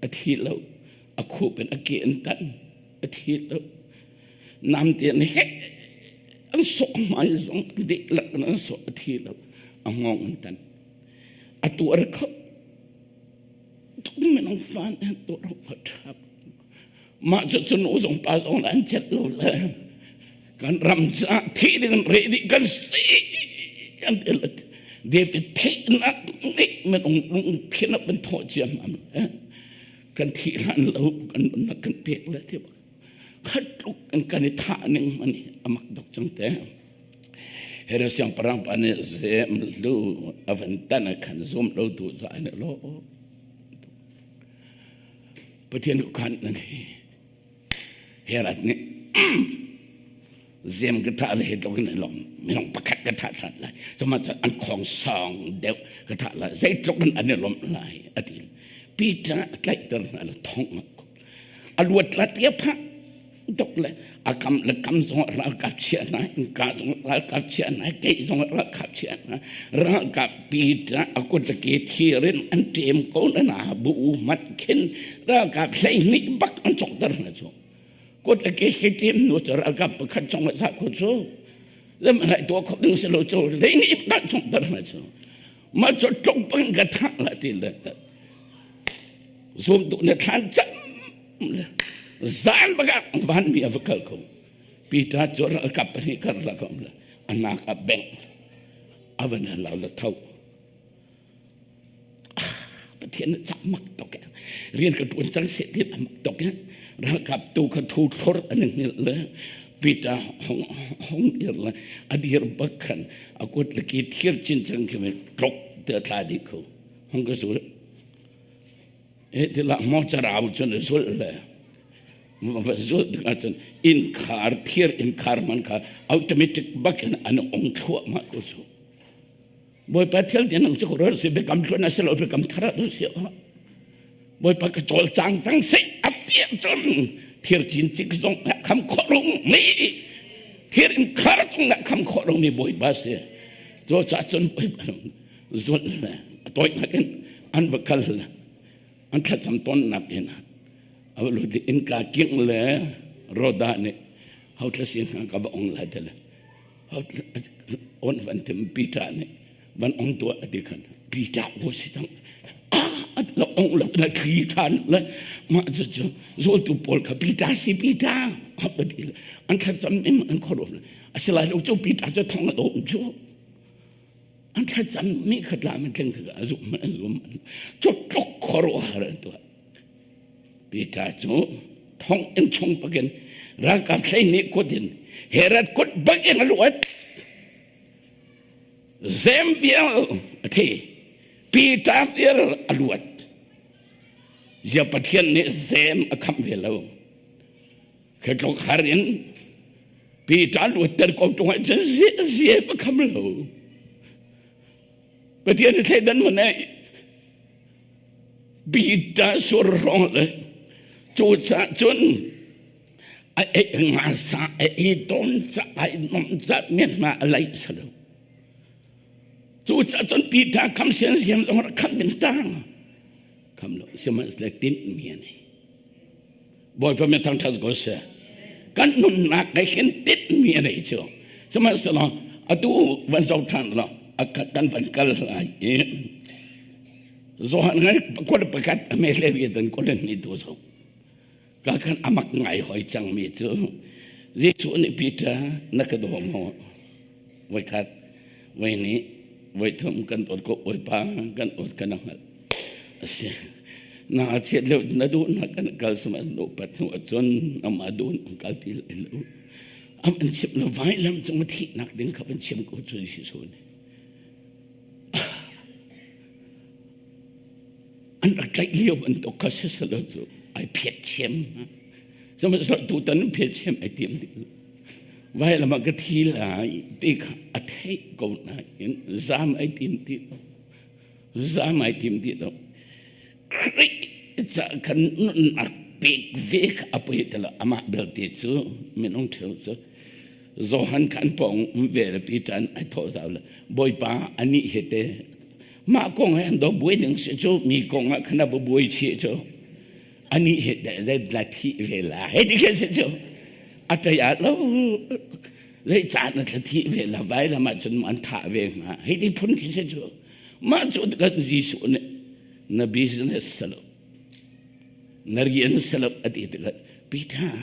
a thi lo a khup in a ke an tan a thi lo nam te an he an sawh hmai zong dihlak in an sawh a thi lo a ngong an tan a tuar kho tuk minung fan an tuar kho ṭhap Mah cu nu zong pa zong an celh lo le kan ram caah thih ding re dih kan si an ti le David thihnak nih minung lungthin a kan thawh ciammam kan thih hlan lo kan nunnak kan pek le ti khat tluk in kan i thah ning man hi a mak dok cang te Herod siangpahrang pa nih zem lu a van tan a khan zum lo tu za an lo Pathian khan nan hi Herod nih zem ka thah le hi tluk in lawng minung pakhat ka thah than lai cuma an khong song deuh ka thah lai zeitluk in an i lawmh lai a ti Peter a tlaihter hna le thong a luat la tia phah tuk le a kam le kam zong ralkap chia hna innka zong ralkap chia hna ke zong ralkap chia hna ralkap Peter a kut le ke thirin an ṭem ko na na bu mat khin ralkap 12 bak an chokter hna cu kut le ke hi ṭem nu cu ralkap pakhat chong a ko cu lam ngai tuah kho ding si lo cu 12 bak chokter hna cu ma cu tluk bang ka thah la ti le zum tu na thlan cam zan bak van mi a va kal ko Peter cu ralkap pahnih karlak a um le a nak a bengh a van lau le tho Pathian nih cak mak tuk rian ka tuan cang se ti mak tuk ralkap tu kha thu thlor an hngilh le Peter hong hong dir le a dir bak khan a kut le ki thir chin cang khi tlok te thla di ko hong ka sul E tilah maw carau cun a zulh le va zulh tikah cun innkhar thir innkhar man kha automatic bak in an ong thluahmah ko cu. Bawipa thil ti nang cu ko si biakam hlun a si lo biakam thar a si Bawipa ka cawlcang cang seh a tiah cun thir cin cik zong na kham khawh rung mi thir in khar zong na kham khawh rung mi Bawipa si. Cu caah cun Bawipa zulh le a tawinak in an va kal le an thlacam tonnak in a va lut i innka kingh le Roda nih hotla sin hna ka va ong lai te le on van tim Peter nih van ong tuah a ti khan Peter ko si cang ah la ong lo na thli than le mah cu cu zultu pawl kha Peter si Peter a ti le an thlacam in an khuaruah le asilai lo cu Peter cu thong a dawm cu An thlacam mi kha tlam in tling tikah a zum an zum cu tluk khuaruahhar an tuah. Peter cu thonginn chung pakin ralkap 12 kut in Herod kut bak in a luat. Zem vial a thi. Peter vial a luat. Zia Pathian nih zem a khamh ve lo. Khi tluk har in Peter luatter ko ṭung ahcun zie pa kham lo. Pathian i thleidan man ei Peter sur rong le cu ca cun a ei nga sa a ei ton ca ai nom ca men ma a lai sa lo. Cu ca cun Peter kham sian sian zong rak kham ding tang. Kham lo sihmanhsehlaw tinh mi a nei. Bawipa mi thangṭhat ko seh. Kan nunnak he khin tinhmi a nei cu. Sihmanhsehlaw atu van zoh ṭhan law kan van kal lai i. Johan ngai kol pakhat a me le ri dan kol ni tu zo. Ka kan amak ngai hoi cang mi cu Jesuh nih Peter na ka daw maw? Voi khat, voi nih, voi thum kan dawt ko Bawipa kan dawt kan hngalh. Asi. Na chiat leo na duh na kan kal sum an nu pat hnu ahcun amah duh an kal ti lai lo. Am an chim na vailam cung thihnak ding kha van chim ko cu Jesuh nih. An rak tlaih lio bantuk kha siselo cu ai phiat thiam. Sihmanhsehlaw tutan phiat thiam ai tiam ti lo. Vailam ah ka thi lai ti kha a theih ko nain zaam ai tim ti lo. Zaam ai tim ti lo. Khrih ca kan nunnak pek ve kha a poi ti lo. Amah belte cu minung ṭheo cu Johan kha an pawng um ve le Peter an ai thawh zau le Bawipa anih he te mah kong he an do buai ding si cu mi kong ah khan a buai chi cu anih he de le la thi ve la he ti khe si cu a tai a lo lei caan a thla thi ve la vai lam ah cun an thah ve hnga hei ti phun khi si cu mah cu kan Jesuh nih na business salo na rian salo a ti tikah Peter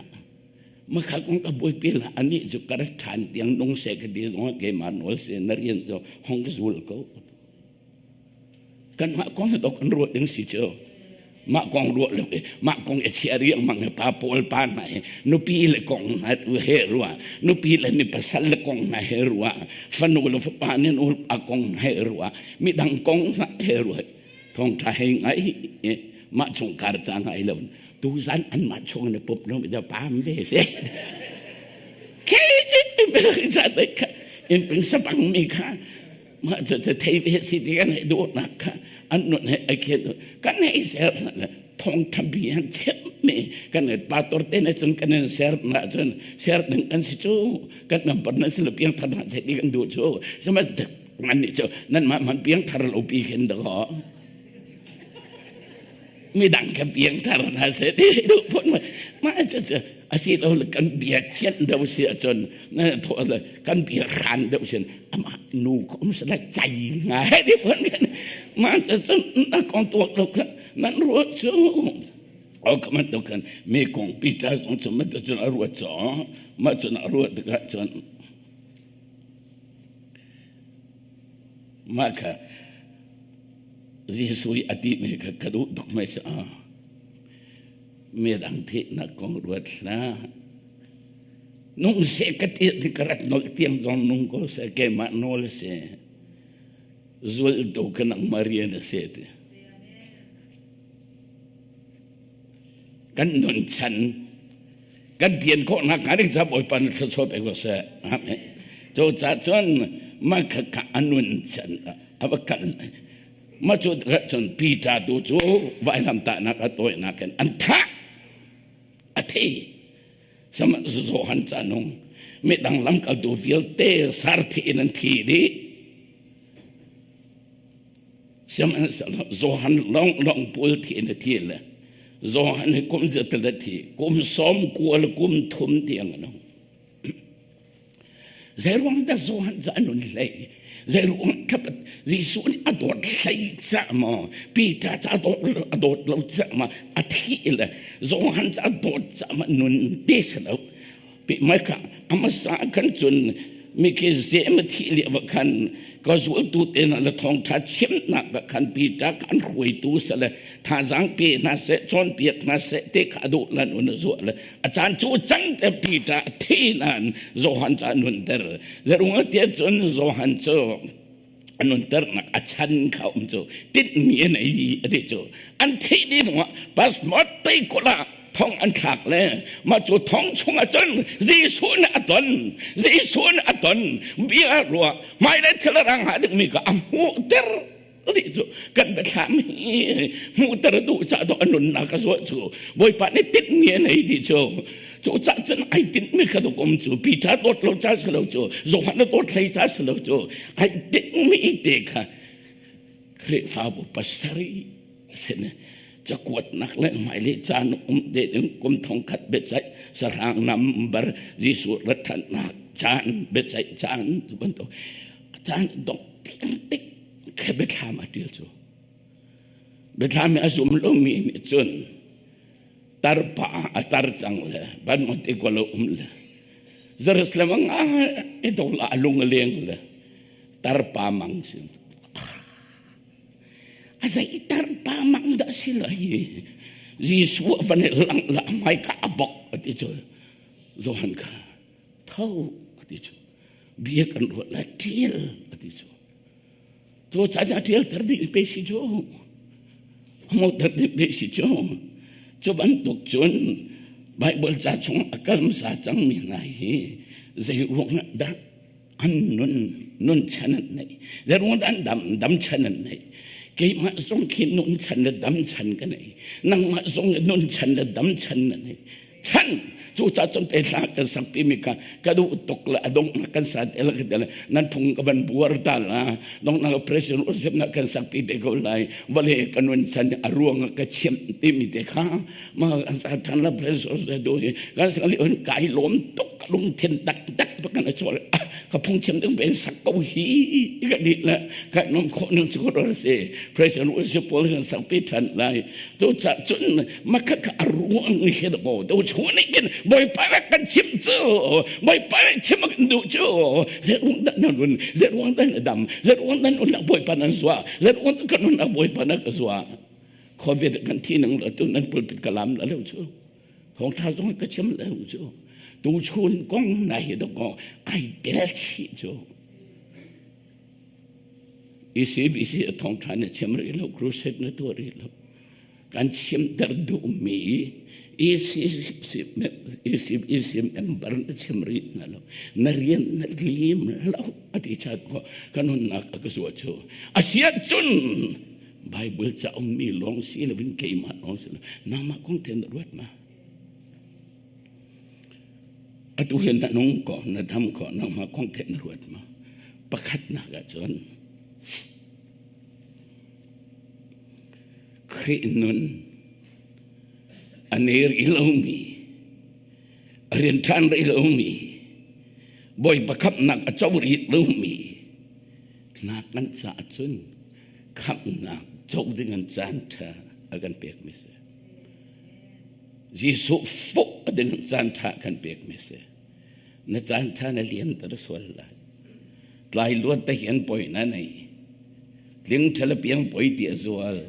Makha kong ka buaipi la anih cu ka rat ṭhan tiang nung seh ka ti zong ah keimah nawl si na rian cu hong ka zul ko. Kanmah kong hi dok kan ruah ding si cu. Mah kong ruah lo i mah kong i chia riangmang hi pa pawl pa hna hi nupi le kong hna tu he ruah nupi le ni pasal le kong hna he ruah fanu le fapa ni nu pa kong hna he ruah midang kong hna he ruah thawngṭha hei ngai i mah chungkhar ca ngai lo tuzan anmah chung na pup lo mi da pam ve se ke in ping sapang mi kha mah cu te thei ve si ti kan hei duhnak kha an nun he ai khen kan hei ser thawngṭha bi han thiam mi kan pastor te na cun kan in ser na cun ser ding kan si cu kan number na si lo piang thar na se ti kan duh cu sama ngan nih cu nan mah man piang thar lo pi khin dakaw midang kha piang thar hna seh ti duh phun mah cu cu asi lo kan bia chianh deuh si ahcun na thawh le kan bia hran deuh sin amah nu ko um sala chai ngai ti phun kan mah cu cun na kong tuak lo kha nan ruah cu o ka man to kan mi kong Peter zong cu man cun a ruat cu mah cun a ruat tikah cun Mah kha Jesuh i a timi kha ka duh tuk mei caah midang thihnak kong ruat hlah. Nung seh ka ti ti ka rat nolh tiang zong nung ko seh keimah nawl si. Zultu ka nangmah rian a si ti. Kan nun chan kan pian khawhnak hnga ding ca Bawipa na thluachuah pe ko seh. Amen. Cu ca cun mah kha kha a nun chan a va kal. Mah cu cun Peter tu cu vailamtahnak a tawinak in an thah. A thi. Sama Johan ca nung midang lamkaltu vialte sarthi in an thi dih. Sihmanhsehlaw Johan lawnglawng pual thi in a thi le Johan hi kum zetal a thi kum 90 le kum thum tiang a nung. Zeiruang dah Johan cu a nun hlei? Zeiruang thlapat Jesuh nih a dawt hlei cah maw? Peter cu a dawt a dawt lo cah maw? A thi le Johan cu a dawt cah maw? Nun te si lo. Mai kha a hmasa khan cun mikhi zem a thih lio ah khan ka zultu te hna le thawngṭha chimnak ah khan Peter kha an hruaitu seh thazaang pe hna seh cawnpiak hna seh ti kha a duh lan un a zuah le a caan cu cang te Peter a thi nain Johan cu a nunter zeirung tiah cun Johan cu a nunternak a chan kha um cu tinhmi a nei a ti cu an thih dih hnuah passport tei kul ah thong an thlak le mah cu thong chungah cun Jesuh nih a ton Jesuh nih a ton bia ruah hmailei thil a rang hnga dingmi kha a hmuhter ti cu kan biathlam hi hmuhter duh ca dawh a nunnak a zuah cu Bawipa nih tinhmi a nei ti cu cu cah cun ai tinhmi kha duk um cu Peter dawt lo ca si lo cu Johan a dawt hlei ca si lo cu ai tinhmi te kha Khrihfabu pasarih sin cakuatnak le hmailei caan um te ding kum thongkhat biaceih sahrang nambar Jesuh rathannak caan biaceih caan tu bantuk caan dong tiang tik kha biathlam a ṭial cu. Biathlam a zum lomi nih cun tarpa a tar cang le ban mo te ko lo um le Jerusalem a nga i do la a lung a leng le tarpa mang sin a zei tarpa mang dah si la hi Jesuh van i lang la mai ka a bok a ti cu Johan kha tho a ti cu bia kan ruat la tial a ti cu Tu ca ca ṭial ter ding pe si cu. Mo ter ding pe si cu. Cu bantuk cun Bible ca chung a kal hmasa cangmi hna hi zei ruang ah dah an nun nun chan an neih zei ruang dah an dam dam chan an neih keimah zong khi nun chan le dam chan ka nei nangmah zong nun chan le dam chan na nei chan cucaah cun pe hla kan sak timi kha ka duh tuk le a donghnak kan sa te la ka te nan phung ka van buar ta la donghnak president usip na kan sak ti te ko lai vale ka nun chan a ruang ka chiam timi te kha ma kan sa than la president usip do hi kan sak li kai lom tuk lungthin tak tak pa kan chol ka phung chim ding ben sak ko hi ka di la ka nom kho nang chu ko se president usip paul kan sak pi than lai Tu ca cun makha kha a ruang he ko do chu nih kin Bawipa rak kan chim cu Bawipa rak chim kan duh cu zei ruang dah na run zei ruang dah na dam zei ruang dah na Bawipa nan zua zei ruang kan nun Bawipa na ka zua COVID kan thi nang la tu nan pulpit ka lam la lo cu thawngtha zong ka chim lo cu tu chun kong na hi do ko ai tel chi cu ECBC a thawngṭha na chim rih lo, crusade na tuah rih lo. Kan chimter duhmi ECBC member na chim rih na lo. Na rian na lim lo a ti chat ko kan hunnak a ka zuah cu. A siah cun Bible ca ummi lawng si lo in keimah lawng si lo. Nangmah kong te na ruat ma? Atu hi na nung ko, na dam ko, nangmah kong te na ruat ma? Pakhatnak ahcun Khrih nun a ner i lomi, a rian ṭhan rih lomi, Bawipa khamhnak a co rih lomi na kan caah cun khamhnak co ding an caan ṭha a kan pekmi si. Jesuh fuh a ding caan ṭha kan pekmi si. Na caan ṭha na liamter sual lai. Tlai luat te hian poi na nei. Tling ṭhal piang poi ti a zual.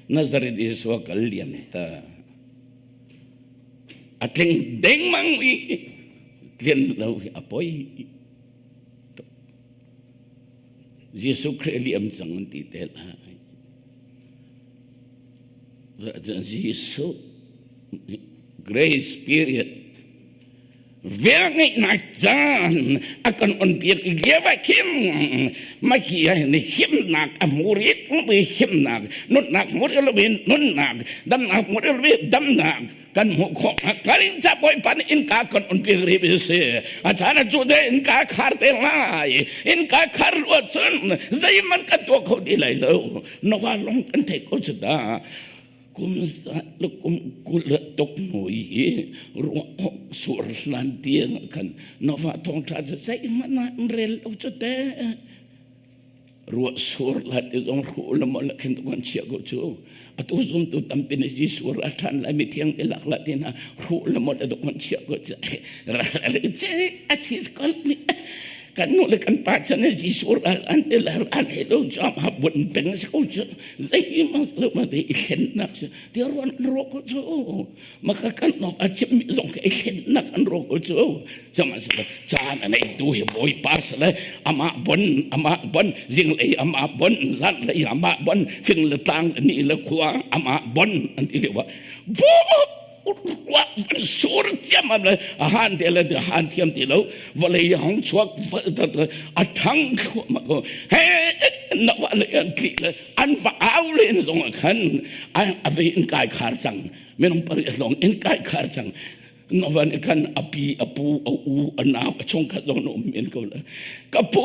Nazareth Jesuh kal liam ta. A tling dengmang i tlian lo hi a poi. Jesuh Khrih liam cang an ti te lai. Jesuh grace period velngeihnak caan a kan on piak lio ah khin maki ah ni himnak a murit mi himnak nunnak murit loin nunnak damnak murit loin damnak kan hmuh khawh karin ca bawipa nih innka kan on piak rih mi si a caan a cu te innka khar te lai innka khar ruah cun zeihmanh kan tuah kho ti lai lo Noah lawng kan theih ko cu dah kum le kum 20 tuk hnu i ruah sur hlan tiang khan Noah thawngṭha cu zeihmanh ah an rel lo cu te ruah sur la ti zong hru le mo la khin kan chia ko cu atu zumtu tampi nih Jesuh ra ṭhan lai mi thiang i lak la ti hna hru le mo la kan chia ko cu ra che a si kol mi kan nu le kan pa chan he Jesuh ral an te la an he lo jam ha bun peng se ko chu zei ma lo ma te i thlen nak chu ti ruan an ro ko chu ma ka kan nok a chim mi zong ka i thlen nak an ro ko chu chama se chan an ei tu he boy pa se le ama bon ama bon jing lei ama bon zan lei ama bon fing le tlang ni le khua ama bon an ti le wa bo van sur ciam le a han te le han thiam ti lo vawlei hong chuak a thang thluahmah ko he na wa le an tli le an va au le zong ah khan a ve in kai khar cang minung pari long in kai khar cang no van kan api apu a u a nau a chungkhat zong na um men ko le ka pu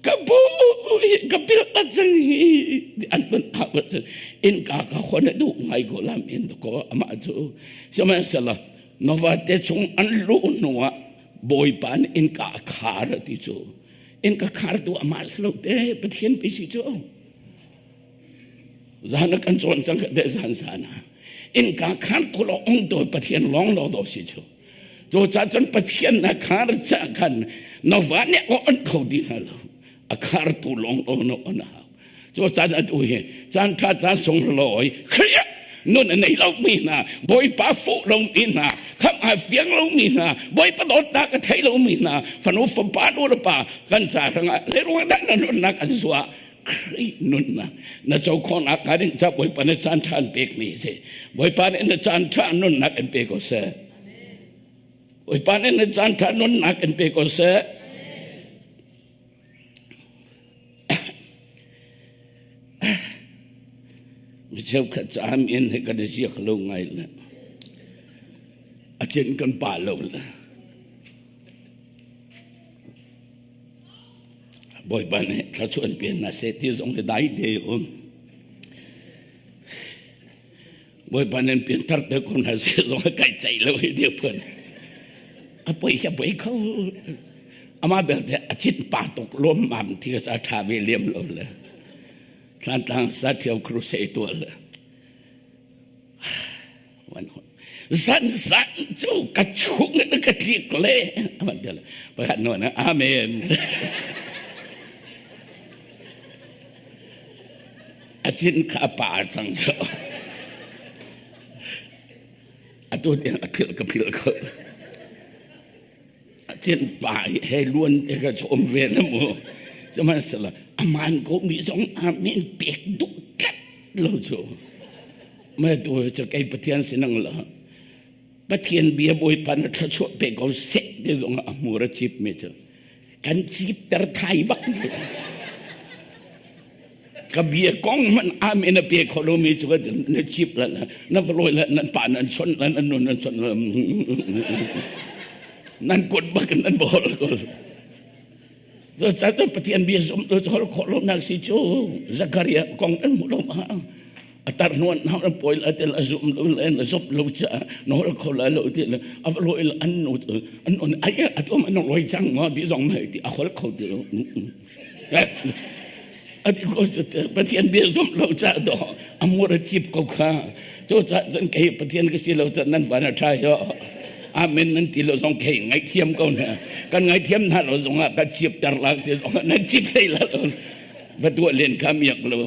ka pu ka pil a cang hi an pan in ka ka khon du ngai ko lam in ko ama chu sihmanhsehlaw nova te chung an lu hnu ah bawipa nih in ka khar ti cu in ka khar tu ama slo te pathian pi si cu. Zan kan cawn cang ka de zan zan ah. Innka khar tu lo ong to Pathian lawng lo do si chu. Cu ca cun Pathian na khar cha khan na va ne o an kho di na lo. A khar tu lawng lo no on hau. Cu caan atu hi caan ṭha caan sung lawi Khrih nun a nei lomi hna Bawipa fuh lomi hna khamh aa fiang lomi hna Bawipa dawtnak a thei lomi hna fanu fapa nu le pa kan ca hrangah zeiruang dah na nunnak an zuah Khrih nunnak na co khawhnak hnga ding ca Bawipa na caan ṭha an pekmi a si Bawipa nih na caan ṭha nunnak in pe ko seh Bawipa nih na caan ṭha nunnak in pe ko seh Mi cheukhat caam in hi kan i ziak lo ngai le a cin kan pa lo le Bawipa nih thluachuah pian hna seh ti zong hi dai te um. Bawipa nih pianthar te ko hna seh zong kai ceih lo hi ti phun. A poi hi a poi kho. Amah belte a cit pa tuk lawmmam ti ka tha ve liam lo le. Thlantlang sa ṭhio crusade tuah le. Zan zan cu ka chung in ka tlik le. Pakhat nawn amen. A cin kha a pa cang cu. Atu tiang a philh ka philh kho. A cin pa he luan te ka chom ve na mu. Sihmanhsehlaw aman ko mi zong amen pek duh tlat lo cu. Ma tu cu kei Pathian sinang la. Pathian bia Bawipa na thluachuah pe ko seh ti zong a hmur a cip mi cu. Kan cipter thai bak. Ka bia kong man amen a pe kho lomi cu na cip la na va lawi la nan pa nan chon la nan nun nan chon la nan kut bak nan bol ko Cucaah Pathian bia zum lo hol khawh lo nak si cu Zakaria kong an hmu lo ma a tar hnuan hau an poi la tel a zum lo le na zop lo cha na hol kho la lo ti a va loi an nu an on ai a tom an loi chang ma ti zong mai ti a hol kho ti lo ati ko Pathian bia zum lo cha do amur a chip ko kha cu ca cun kei Pathian ka si lo ca nan van a tha yo amen nan ti lo zong kei ngaihthiam ko na kan ngaihthiam hna lo zong ah ka chip ter la ti zong nan chip hlei la lo va tuah len kha miak lo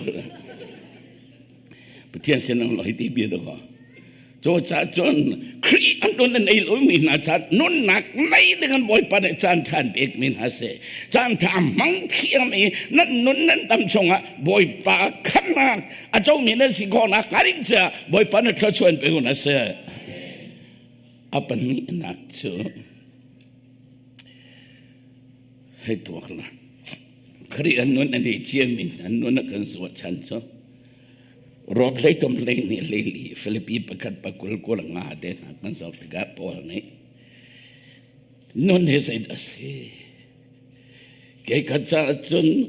Pathian sin ang lo hi ti bia do Cu ca cun Khrih an nun an ei lomi hna ca nunnak nei ding an Bawipa nih caan ṭha an pekmi hna si. Caan ṭha hmang thiam i nan nun nan dam chungah Bawipa khamnak a comi nan si khawhnak hnga ding caah Bawipa na thluachuah in pe hna seh. A pahnihnak cu hei tuak la. Khrih an nun an ei ciami an nun a kan zuah chan cu Rawp hleitom hleihnih hleili Filipi pakhat pakul kul nga te hna kan zoh tikah Paul nih nun hi zeidah a si? Kei ka caah cun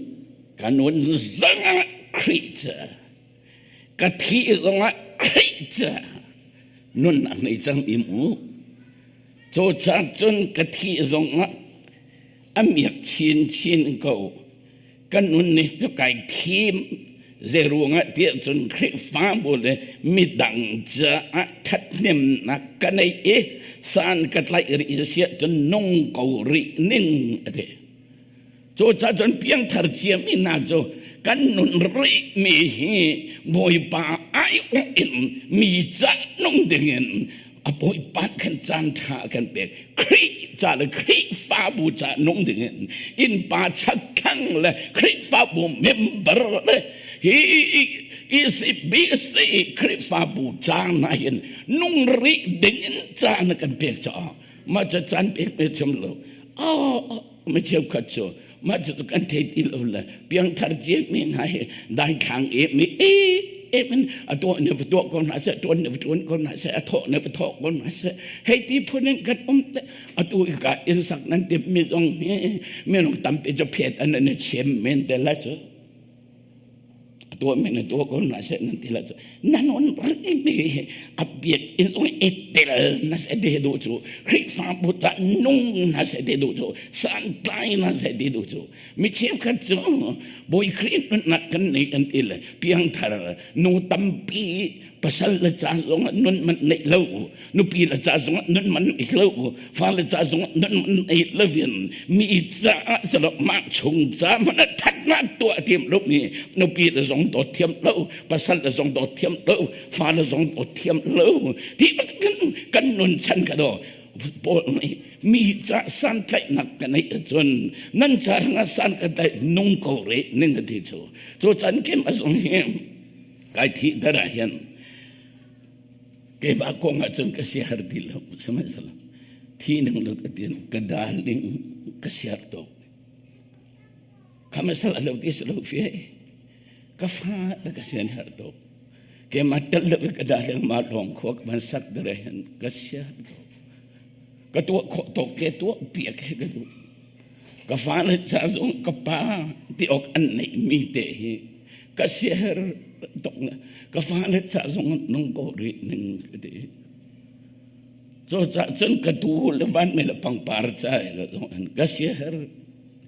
ka nun zongah Khrih ca ka thih zongah Khrih ca nunnak nei cang i mu. Cu caah cun ka thih zongah a miak chinchin ko. Kan nun nih cu kai thim zeiruangah tiah cun Khrihfabu le midang caah ṭhathnemnak ka nei i san ka tlaih rih siah cun nung ko rih ning a ti. Cucaah cun piangthar ciami hna cu kan nun rih mi hi Bawipa aiawh in mi cah nung dingin a Bawipa khan caan ṭha kan pek. Khrih ca le Khrihfabu ca nung dingin innpa chakthlang le Khrihfabu member le hi ECBC Khrihfabu ca hna hin nung rih dingin caan kan pek caah mah cu caan pek me chim lo. Oh, mi cheukhat cu mah cu kan thei ti lo le piangthar ciami hna hi daithlang i mi em in a tuah ne va tuah ko hna seh tuan ne va tuan ko hna seh a thawh ne va thawh ko hna seh hei ti phun in kan um te atu i ka inn sak nan timh mi zong hi minung tampi cu phet an an i chem men te la cu atu. Tuah mi na tuah ko na se nan ti la cu na non rimi a biak in ung etel na se te du cu Khrihfabu ta nung na se te du cu santlai na se te du cu mi cheukhat cu Bawi Khrih nunnak kan nei an ti le piangthar nu tampi pasal le ca zong ah nun man neih lo nupi le ca zong ah nun man neih lo fa le ca zong ah nun man neih lo in mi caah salo mah chung ca man a thatnak tuah thiam lo mi nupi le zong dawt thiam lo pasal le zong dawt thiam lo fa le zong dawt thiam lo ti kan nun chan ka do paul nih mi ca santlaihnak ka neih ahcun nan ca hrangah san ka tlaih nung ko rih ning a ti cu cu can kim a zung hi Kai thih dar ah hin keimah kong ah cun ka siar ti lo sihmanhsehlaw thi ning lo ka tin ka dal ding ka siar tuk kha sal lo ti si lo fe ka fa le ka sian har tuk keimah tel lo ka dal ding ma lawng khua ka van sak dare hin ka siar tuk ka tuah khawh tawk te tuah piak he ka duh Ka fale ca zong ka pa ti awk an neihmi te hi ka siaherh tuk ka fale ca zong nung ko rih ning ka ti. Cucaah cun ka tu le vanmi le pangpar ca le zong an ka siaherh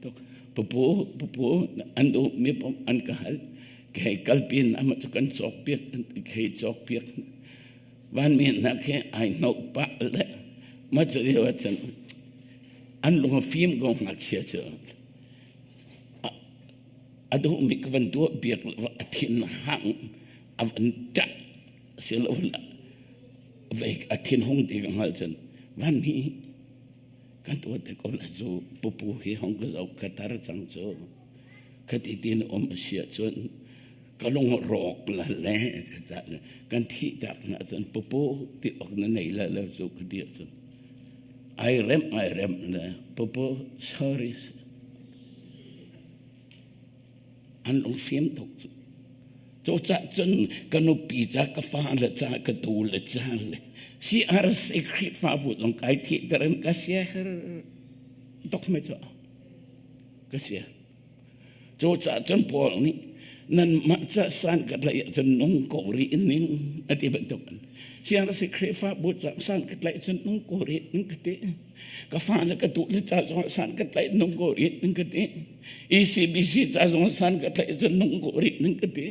tuk. Pupu pupu an duh mi pom an ka hal kei kalpi na ma cu kan cawk piak kei cawk piak vanmi hna khi ai hnok pah le ma cu lio ah cun an lung a fim ko ngakchia cu a duhmi ka van tuah piak a thin hang a van ṭah silo vei a thin hung ti ka hngalh cun van mi kan tuah te ko la cu pupu hi hong ka zoh ka tar cang cu khati tin um a si ahcun ka lung rawk la le kan thih tak na cun pupu ti ok na nei la lo cu ka ti ahcun ai rem ai rem le pupu sorry an lung fim tuk cu cucah cun ka nupi ca ka fa le ca ka tu le ca le CRC Khrihfabu zong kai thihter in ka sia her tuk me cu ka sia Cucaah cun Paul nih nanmah ca san ka tlaih ahcun nung ko rih ning a ti bantuk in siang si Khrihfabu ca san ka tlaih cun nung ko rih ning ka ti. Ka fa le ka tu le ca zong san ka tlaih nung ko rih ning ka ti. ECBC ca zong san ka tlaih cun nung ko rih ning ka ti.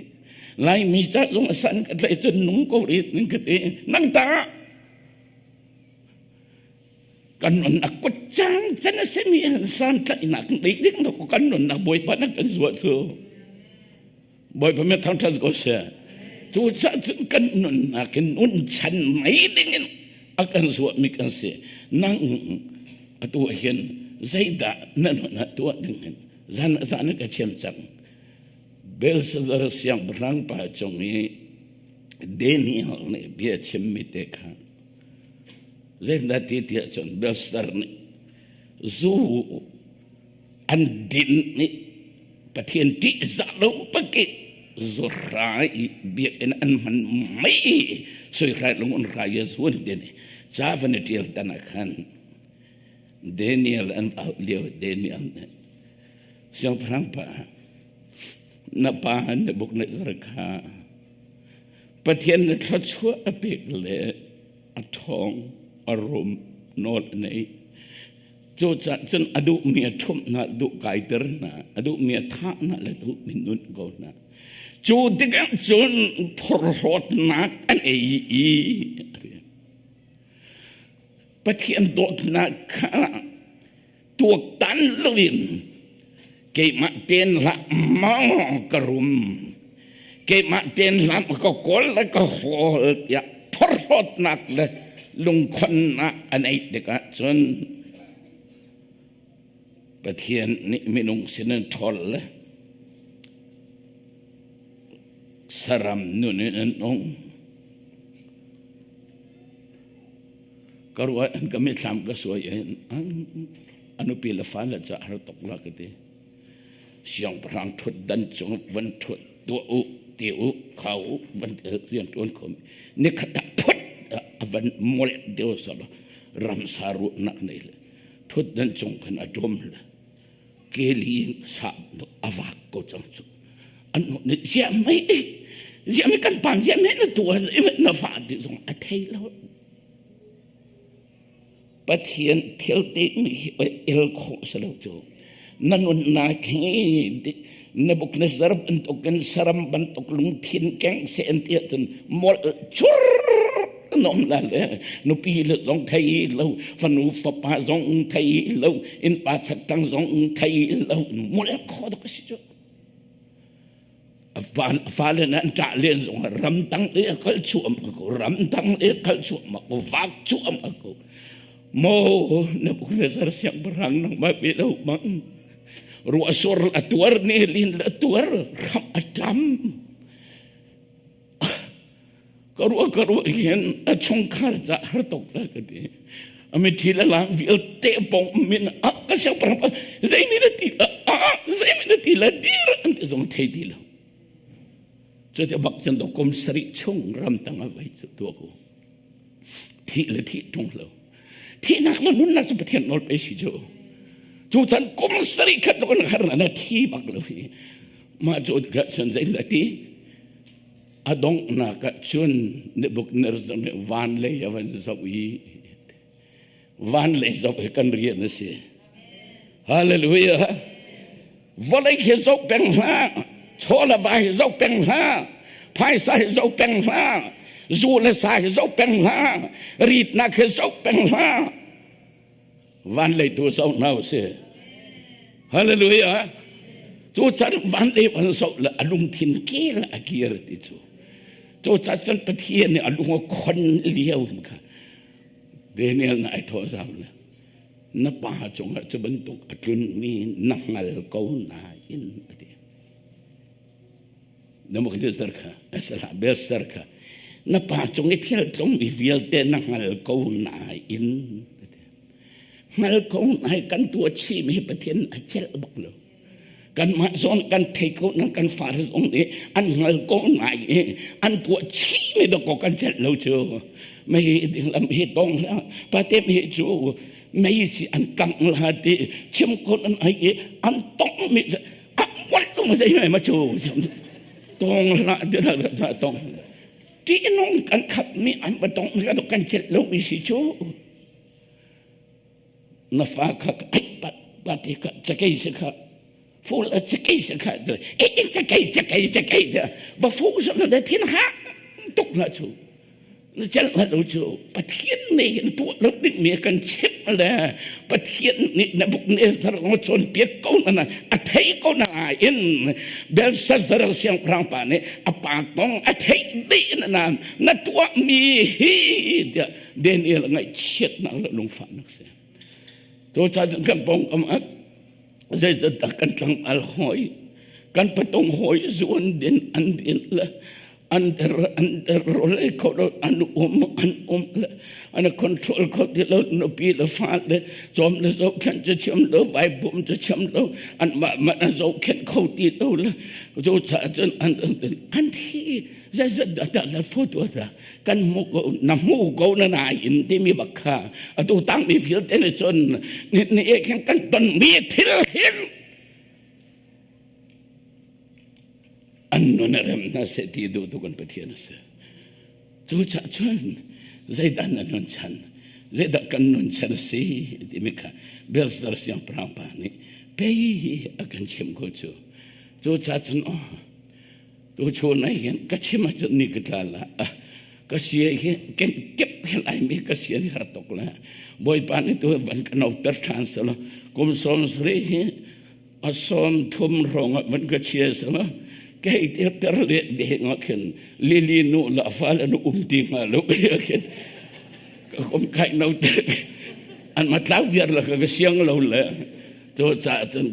Laimi ca zong san ka tlaih cun nung ko rih ning ka ti. Nang ta Kan nunnak kut cang can a simi an santlaihnak nei ding lo kan nunnak Bawipa na kan zuah cu Bawipa mi thangṭhat ko seh. Cucaah cun kan nunnak in nun chan mei ding in a kan zuahmi kan si. Nang atu hin zeidah na nun ah tuah ding in zan zan ka chiam cang. Belshazzar siangpahrang pa cung i Daniel nih bia chimmi te kha Zeitindah ti tiah cun Belshazzar nih zu an din nih Pathian ṭihzah lo pakih zu hrai i biakinn an hman mei sui hrai lungun hrai a zuan ti nih ca van i ṭial tan ah khan Daniel an auh lio Daniel nih siangpahrang pa na pa Nebuchadnezzar kha Pathian na thluachuah a pek le a ṭhawng a rum nawl a nei. Cucaah cun a duhmi a ṭhumh hna, duh kaiter hna, a duhmi a thah hna le duhmi nunh ko hna. Cu tikah cun phorhlawtnak an ei i Pathian dawtnak kha tuaktan loin keimah ten hlah maw ka rum keimah ten hlah ka kawl le ka hawl tiah phorhlawtnak le lungkhonnak a neih tikah cun Pathian nih minung sin in ṭhawl le saram nun in an nung Ka ruah an ka mitthlam ka suai in a nupi le fale ca har tuk la ka ti. Siangpahrang ṭhut dan cung van ṭhut tuah u ti u khau u van rian ṭuan kho mi nikhat ah phut a van molh deuh sala ramsa ruahnak nei le ṭhut dan cung khan a ṭum le keli in sa a vak ko cang cu. An ziah mei ziah mei kan pan ziah mei na tuah na fa ti zong a thei lo. Pathian thil te mi hi el khawh si lo cu. Na nunnak hi Nebuchadnezzar bantukin saram bantuk lungthin keng se an ti ahcun molh cur an um la le nupi le zong thei lo fanu fapa zong thei lo innpa chaktang zong thei lo molh khawh dok a si cu. Fale nan ṭah len zong ramtang le kal chuam ko ramtang le kal chuam ko vak chuam ko maw Nebuchadnezzar siangpahrang nangmah pe lo bang ruahsur a tuar ne lin la tuar ram a ṭam ka ruah ka ruah hin a chungkhar ca har tuk la ka ti a mithi le lang vialte pong min a ka siangpahrang pa zeimi na ti la a zeimi na ti la dir an ti zong thei ti lo cu bak chan do kum sarih chung ram tang a vai cu tua ko thi le thi tung lo thihnak le nunnak cu Pathian nawl pe si cu cu chan kum sarih khat lo kan har na thi bak lo hi mah cu ka chan zei la ti A donghnak ah cun Nebuchadnezzar nih van lei a van zoh i van lei zoh hi kan rian a si. Hallelujah. Vawlei khi zoh peng hlah, chaw le va hi zoh peng hlah, phaisa hi zoh peng hlah, zu le sa hi zoh peng hlah, ritnak hi zoh peng hlah. Van lei tu zoh hna usih. Hallelujah. Cu can van lei van zoh le a lungthin kel a kir ti cu. Cu ca cun Pathian nih a lung a khon lio kha Daniel na ai thawh zam le na pa cungah cu bantuk a tlunmi na hngal ko nain a ti. Nebuchadnezzar kha a Belshazzar kha na pa cung i thil tlungmi vialte na hngal ko nain hngal ko nai kan tuah chihmi Pathian a celh bak lo kanmah zawn kan thei ko na kan far zong nih an hngal ko nai i an tuah chihmi dawkaw kan celh lo cu mei ding lam hi tong hlah patem hi cu mei si an kangh la ti chim ko nan ai i an tong mi a zei mai ma cu tong la la tong ti nung kan khat mi an ba tong la kan chet lo mi si cu na fa kha ai pat pat ka chakei se kha ful a chakei se kha e chakei chakei chakei ba fu sa na thin ha tuk na chu Na celh hngal lo cu Pathian nih hin tuah lo dingmi a kan chimh le Pathian nih Nebuchadnezzar nga cawnpiak ko na a thei ko na in Belshazzar siangpahrang pa nih a pa kong a theih dih na na tuahmi hi tiah Daniel ngaihchiatnak le lungfahnak si. To ca kan pawngkam ah zeizat kan tlangval hawi kan patung hawi zuan din an din le an der an der role kho lo an um an um le an control kho ti lo nupi le fa le chom le zo khen che chim lo vai bum che chim lo an ma ma an zo khen kho ti lo le zo cha chun an an thi zeizat dah dah la photo ta kan hmu ko na hmu ko na na in timi bak kha atu tang mi vialte ne cun ni ni e khan kan ton mi thil hin an nun a rem hna se ti duh tu kan Pathian a si cu cha cun zeidah na nun chan zeidah kan nun chan a si timi kha Belshazzar siangpahrang pa nih pei a kan chim ko cu cu cha cun oh Tuchun ah hin ka chim ahcun ni ka tla la. Ka sia hi ken kep hin ai mi ka sia ni har tuk le. Bawipa nih tu van ka noter ṭhan selo. Kum 70 hi a 30 hrawng ah van ka chia selo. Kei te ter le de nga khin lili nu la fa le nu um ti nga lo ka khin ka kum kai no te an ma tlau viar la ka siang lo le to cha cun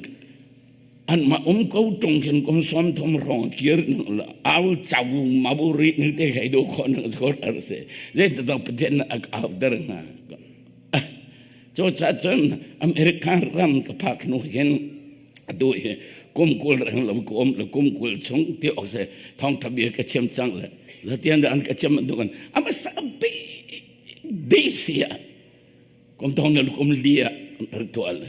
Anmah um ko ṭung khin kum 30 hrawng kir nang la au chau ma bu ri ni te khai do kho nang chor ar se zei ta dang Pathian na ak au der na cho cha chun American ram ka phak nu hin atu hi kum kul reng lo ko om le kum kul chung ti ok se thong thabia ka chem chang le latian da an ka chem du kan ama sa bi de sia kum thong na kum lia tual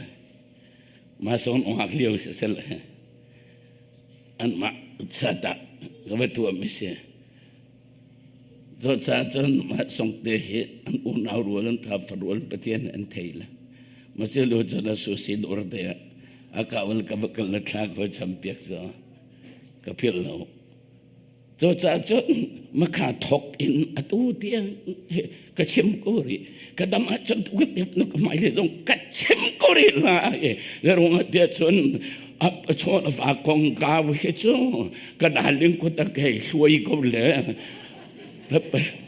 ma son ong hak lio sel an ma sata ka va tuahmi si. Cucaah cun mah songte hi an unau rual an ṭha farual Pathian an thei le masilu cun a susi dawr te ah a kaul ka va kal le thla ka va champiak cu ka philh lo. Cucaah cun makha thok in atu tiang ka chim ko rih. Ka dam ahcun ka na ka hmai le zong ka chim ko rih lai. Le ruang ah tiah cun a chawn a fa kong kau hi cu ka daling kut a kei hluai ko le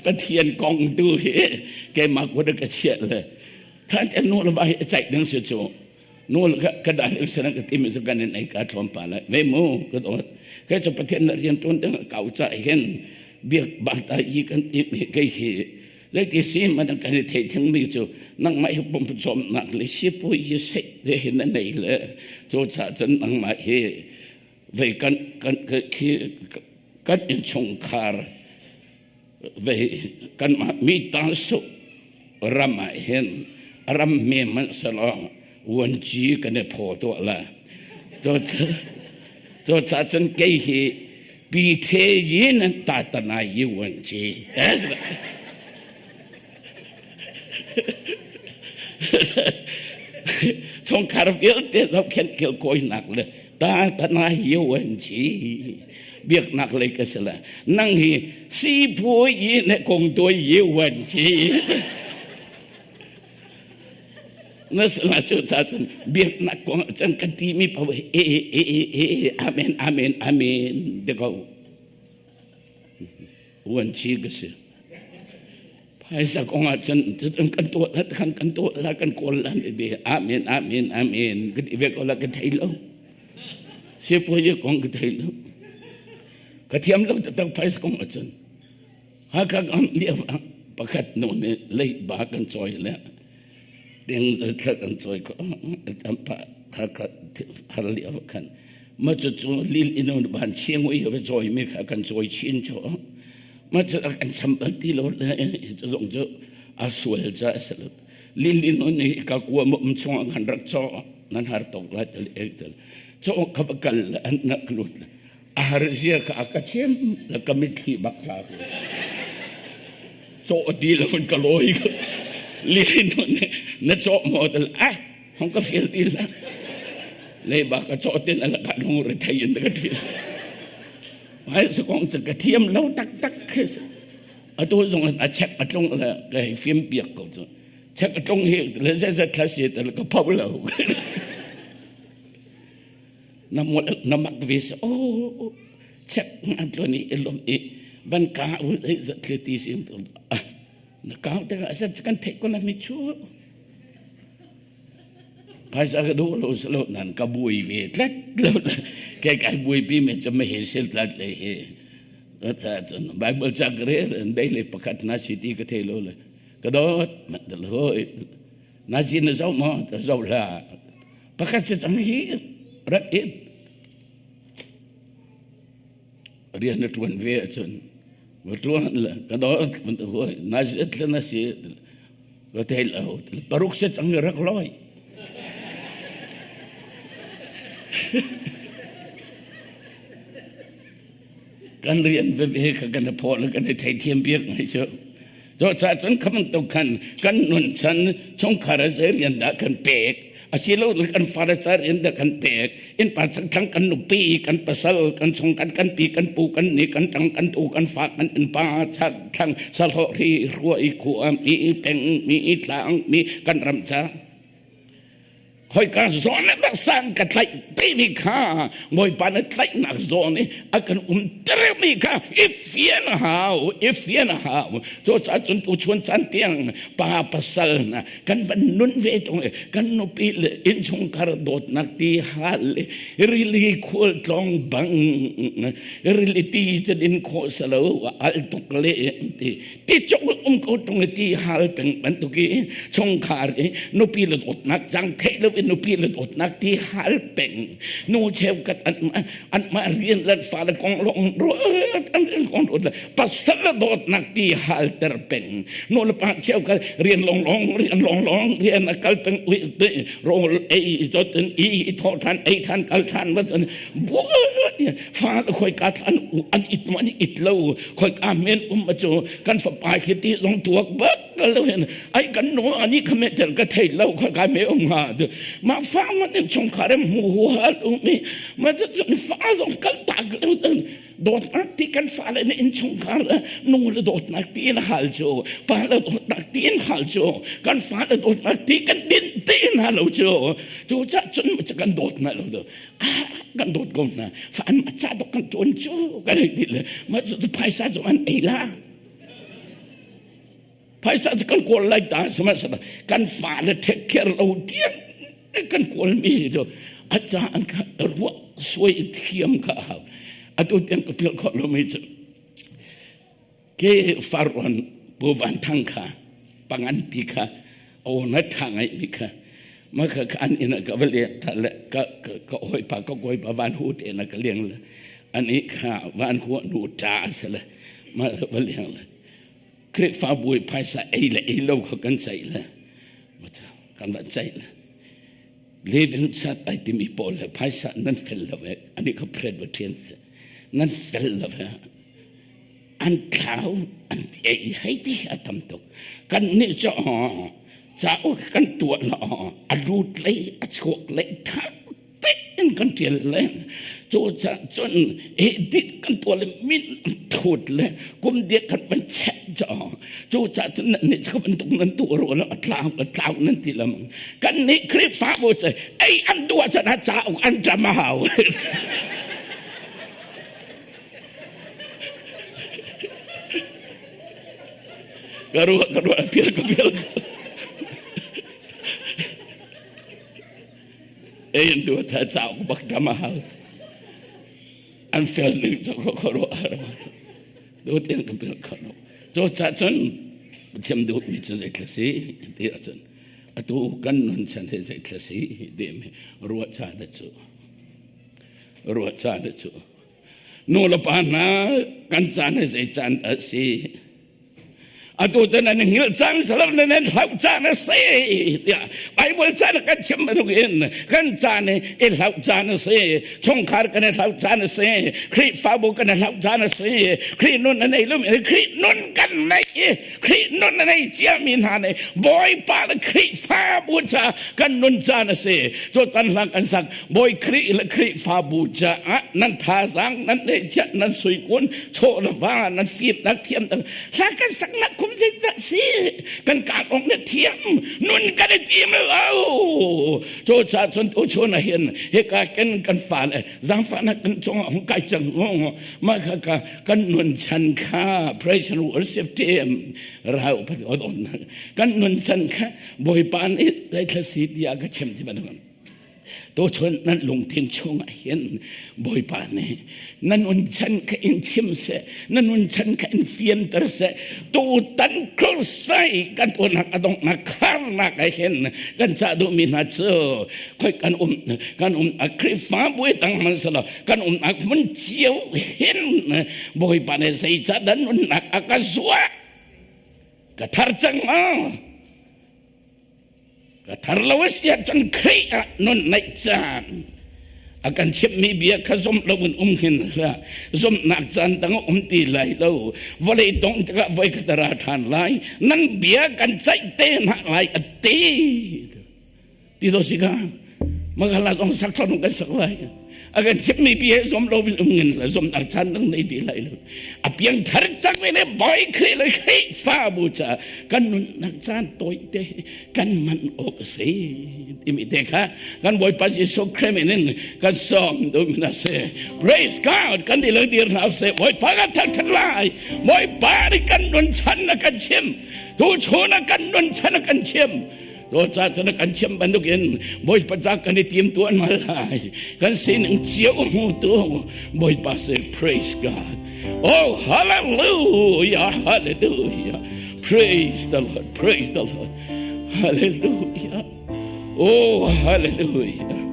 Pathian kong tu hi keimah kut a ka chiah le than te nu le va hi a ceih ding si cu nu ka daling sana ka timi cu kan in ei ka tlawm pa lai ve mu ka dawt kai cu Pathian na rian tuan ding kau ca hin biak bata yi kan timi kei hi Zeiti si man kan i theih thingmi cu nangmah hi pumcawmnak le sipuai hi seh te hi na nei le cu caah cun nangmah hi vei kan kan khi kan innchungkhar vei kanmah mi ta su ram ah hin ram mi hmanh selaw vuanci kan i phaw tuah la cu caah cun kei hi pi the yin ta ta na yi vuanci chungkhar vialte zohkhenh kilkawinak le ta ta na yi vuanci biaknak lei ka si la nang hi sipuai yi ne kong tuai yi vuanci Na sinah cu cun biaknak kong ah cun ka timi paoh hi e e e e amen amen amen ti ko. Uanci ka si. Phaisa kong ah cun kan tuah la kan kan tuah la kan kawl la ni ti amen amen amen ka ti ve ko la ka thei lo. Sipuai kong ka thei lo. Ka thiam lo tak phaisa kong ah cun. Hakha kan lio ah pakhat nu nih leiba kan cawi le ding thla kan cawi ko tampa Hakha har lio khan ma cu cu lil inu ban chiang ui va cawi mi kha kan cawi chin cho ma cu kan cham bal ti lo le cu zong cu a sual ca a si lo lil inu nih ka kua mu um chung ah kan rak caw nan har tok lai tel el tel cho ka va kal an nak lut a har zia kha a ka chim la ka mitthli bak tla ko cawh ti lo in ka lawi ko lin na cawh maw tal ah hong ka feel ti la le ba ka cawh tin ala ka lung re thei in ka thi ai sa kong cha ka thiam lo tak tak atu zong a check a tlung la ka hei fim piak ko chu check a tlung hi le ze ze thla si tal ka phau lo Na mak ve se oh check nga tluan i ilom i van ka u tle ti sim to na ka te ka sa kan thei ko la mi chu phaisa ka do lo lo nan ka bui ve tlet lo ke kai bui pi me chame he sel tlat le he ta Bible cha gre dei le pakhat na si ti ka thei lo le ka dot ma dal hoi na sin na zau ma ta zau la Pakhat si cang hi rat in rian na ṭuan ve ahcun va ṭuan le ka dawt na zit le na si ka thei lo paruk si cang hi rak lawi. Kan rian veve kha kan i phaw le kan i theithiam piak ngai cu. Cucaah cun kha bantuk khan kan nun chan chungkhar ah zei rian dah kan pek asilo kan fale ca rian dah kan pek innpa thlang kan nupi kan pasal kan chung kan kan pi kan pu kan ni kan tang kan tu kan fa kan innpa chak thlang sahlawh ri ruai khua mi peng mi tlang mi kan ram ca Khoika zawn ah dah san ka tlaih timi kha Bawipa na tlaihnak zawn i a kan umtermi kha i fian a hau, i fian a hau. Cucaah cun tuchun caan tiang pa pasal hna kan van nun ve tung i kan nupi le innchungkhar dawtnak ti hal le rili khualtlawng bang rili ti cun in khawh salo al tuk le ti ti cuk um ko tung i ti hal peng bantuk i chungkhar i nupi le dawtnak cang theih lo in nupi le dawtnak ti hal peng. Nu cheukhat an mah rian le fale kong lawng ruat an rian kong ruat le pasal le dawtnak ti hal ter peng. Nu le pa cheukhat rian long long rian long long rian a kal peng ui rawl ei cot in i thawh than ei than kal than ma cun fa khoi ka an an it ma an it lo khoi ka men um ma chu kan fapa khi ti long tuak bak lo hin ai kan no ani khame tel ka thei lo khoi ka me um ha ma fa ma nin chung kharem mu hu hal umi ma chu fa long kal tak Dawtnak ti kan fale nih innchungkhar le nu le dawtnak ti in hal cu, pa le dawtnak ti in hal cu, kan fale dawtnak ti kan din ti in hal lo cu, cu cah cun kan dawt hna lo tu. Ah, kan dawt ko hna. Fa an ca dok kan tuan cu kan hei ti le ma cu phaisa cu an ei la. Phaisa cu kan kawl lai ta sihmanhsehlaw kan fale take care lo tiang kan kawlmi cu a caan kha ruah suai thiam kha a hau. Atu tiang ka philh khawh lomi cu ke farrawn Pu Van Thang kha panganpi kha aw na tha ngaimi kha ma kha an inn ah ka va leng ta le ka ka hawipa ka kawipa van hu te na ka leng le ani kha van hu nu ta se le ma va leng le Khrihfabu i phaisa ei le ei lo kha kan ceih le kan van ceih le Levin chat ai timi pawl he phaisa nan fel lo he ani kha Presbyterian nan fel lo he an thlau an ei hei ti a tam tuk kan nih cu cauk kan tuah la a lut lei a chuak lei tha tein kan ṭial le cu cun edit kan tuah le min an thut le kum diak kan van chek cu cu ca cun nan nih cu bantuk nan tuah ru lo a tlau a tlau nan ti lamang kan nih Khrihfabu cu ei an duh cun a cauk an ṭam a hau. Ka ruah ka ruah pial ka pial. Ei an duh tha cauk bak dam a hal. An fel ning cu ka khuaruah har. Do tiang ka pel kho lo. Cu ca cun thiam duh mi cu zeithla si ti ahcun atu kan nun chan hi zeithla si ti mi ruah caan cu ruah caan cu nu le pa hna kan caan hi zei caan dah si? Atu cu nan hngilh cang salam nan nan hlauh caan a si tiah Bible caan kan chim bantuk in kan caan i i hlauh caan a si, chungkhar kan i hlauh caan a si, Khrihfabu kan i hlauh caan a si, Khrih nun a nei lomi Khrih nun kan nei i Khrih nun a nei ciami hna nih Bawipa le Khrihfabu ca kan nun caan a si. Cu can hlang kan sak Bawi Khrih le Khrihfabu caah nan thazaang nan neihchiah nan suikun chaw le va nan fimnak thiam hla kan saknak kum zeidah si kan kaa ong na thiam nun kan i tim lo cu ca cun tu chun ah hin hika ken kan fale zaangfahnak kan cungah hung kai cang ngo mah kha ka kan nun chan kha praise and worship team rau pat odon kan nun chan kha Bawipa nih zeithla si tiah ka chim ti bantuk. Tuchun nan lungthin chungah hin Bawipa nih nan unchan kha in chim seh, nan unchan kha in fianter seh. Tutan crusade kan tuahnak a donghnak kharnak ah hin kan cah duhmi hna cu khoi kan um kan um a Khrihfabu i tang hmanhsehlaw kan umnak hmun cio hin Bawipa nih zeicah dah nunnak a ka zuah ka thar cang maw? Ka thar lo a si ahcun Khrih ah nun neih caan a kan chimhmi bia kha zumh loin um hin hlah. Zumhnak caan dang a um ti lai lo. Vawlei dongh tikah voi ka ra ṭhan lai. Nan bia kan ceih te hna lai a ti. Ti do si ka. Magala zong sak thon kan sak lai. A kan chimmi bia zum lo in um ngin la zumhnak caan dang nei ti lai lo. A piang thar cang mi nih Bawi Khrih le Khrihfabu caah kan nunnak caan tawi te kan man awk a si timi te kha kan Bawipa Jesuh Khrih min in kan sawm duhmi hna si. Praise God! Kan dihlak dir hna usih. Bawipa kan thangṭhat lai. Bawipa nih kan nun chan a kan chim. Tuchun ah kan nun chan a kan chim. Roca cu na kan chim bantukin Bawipa ca kan i tim tuan mal lai. Kan sining cio hmutu Bawipa say praise God. Oh hallelujah hallelujah. Praise the Lord praise the Lord. Hallelujah. Oh, hallelujah.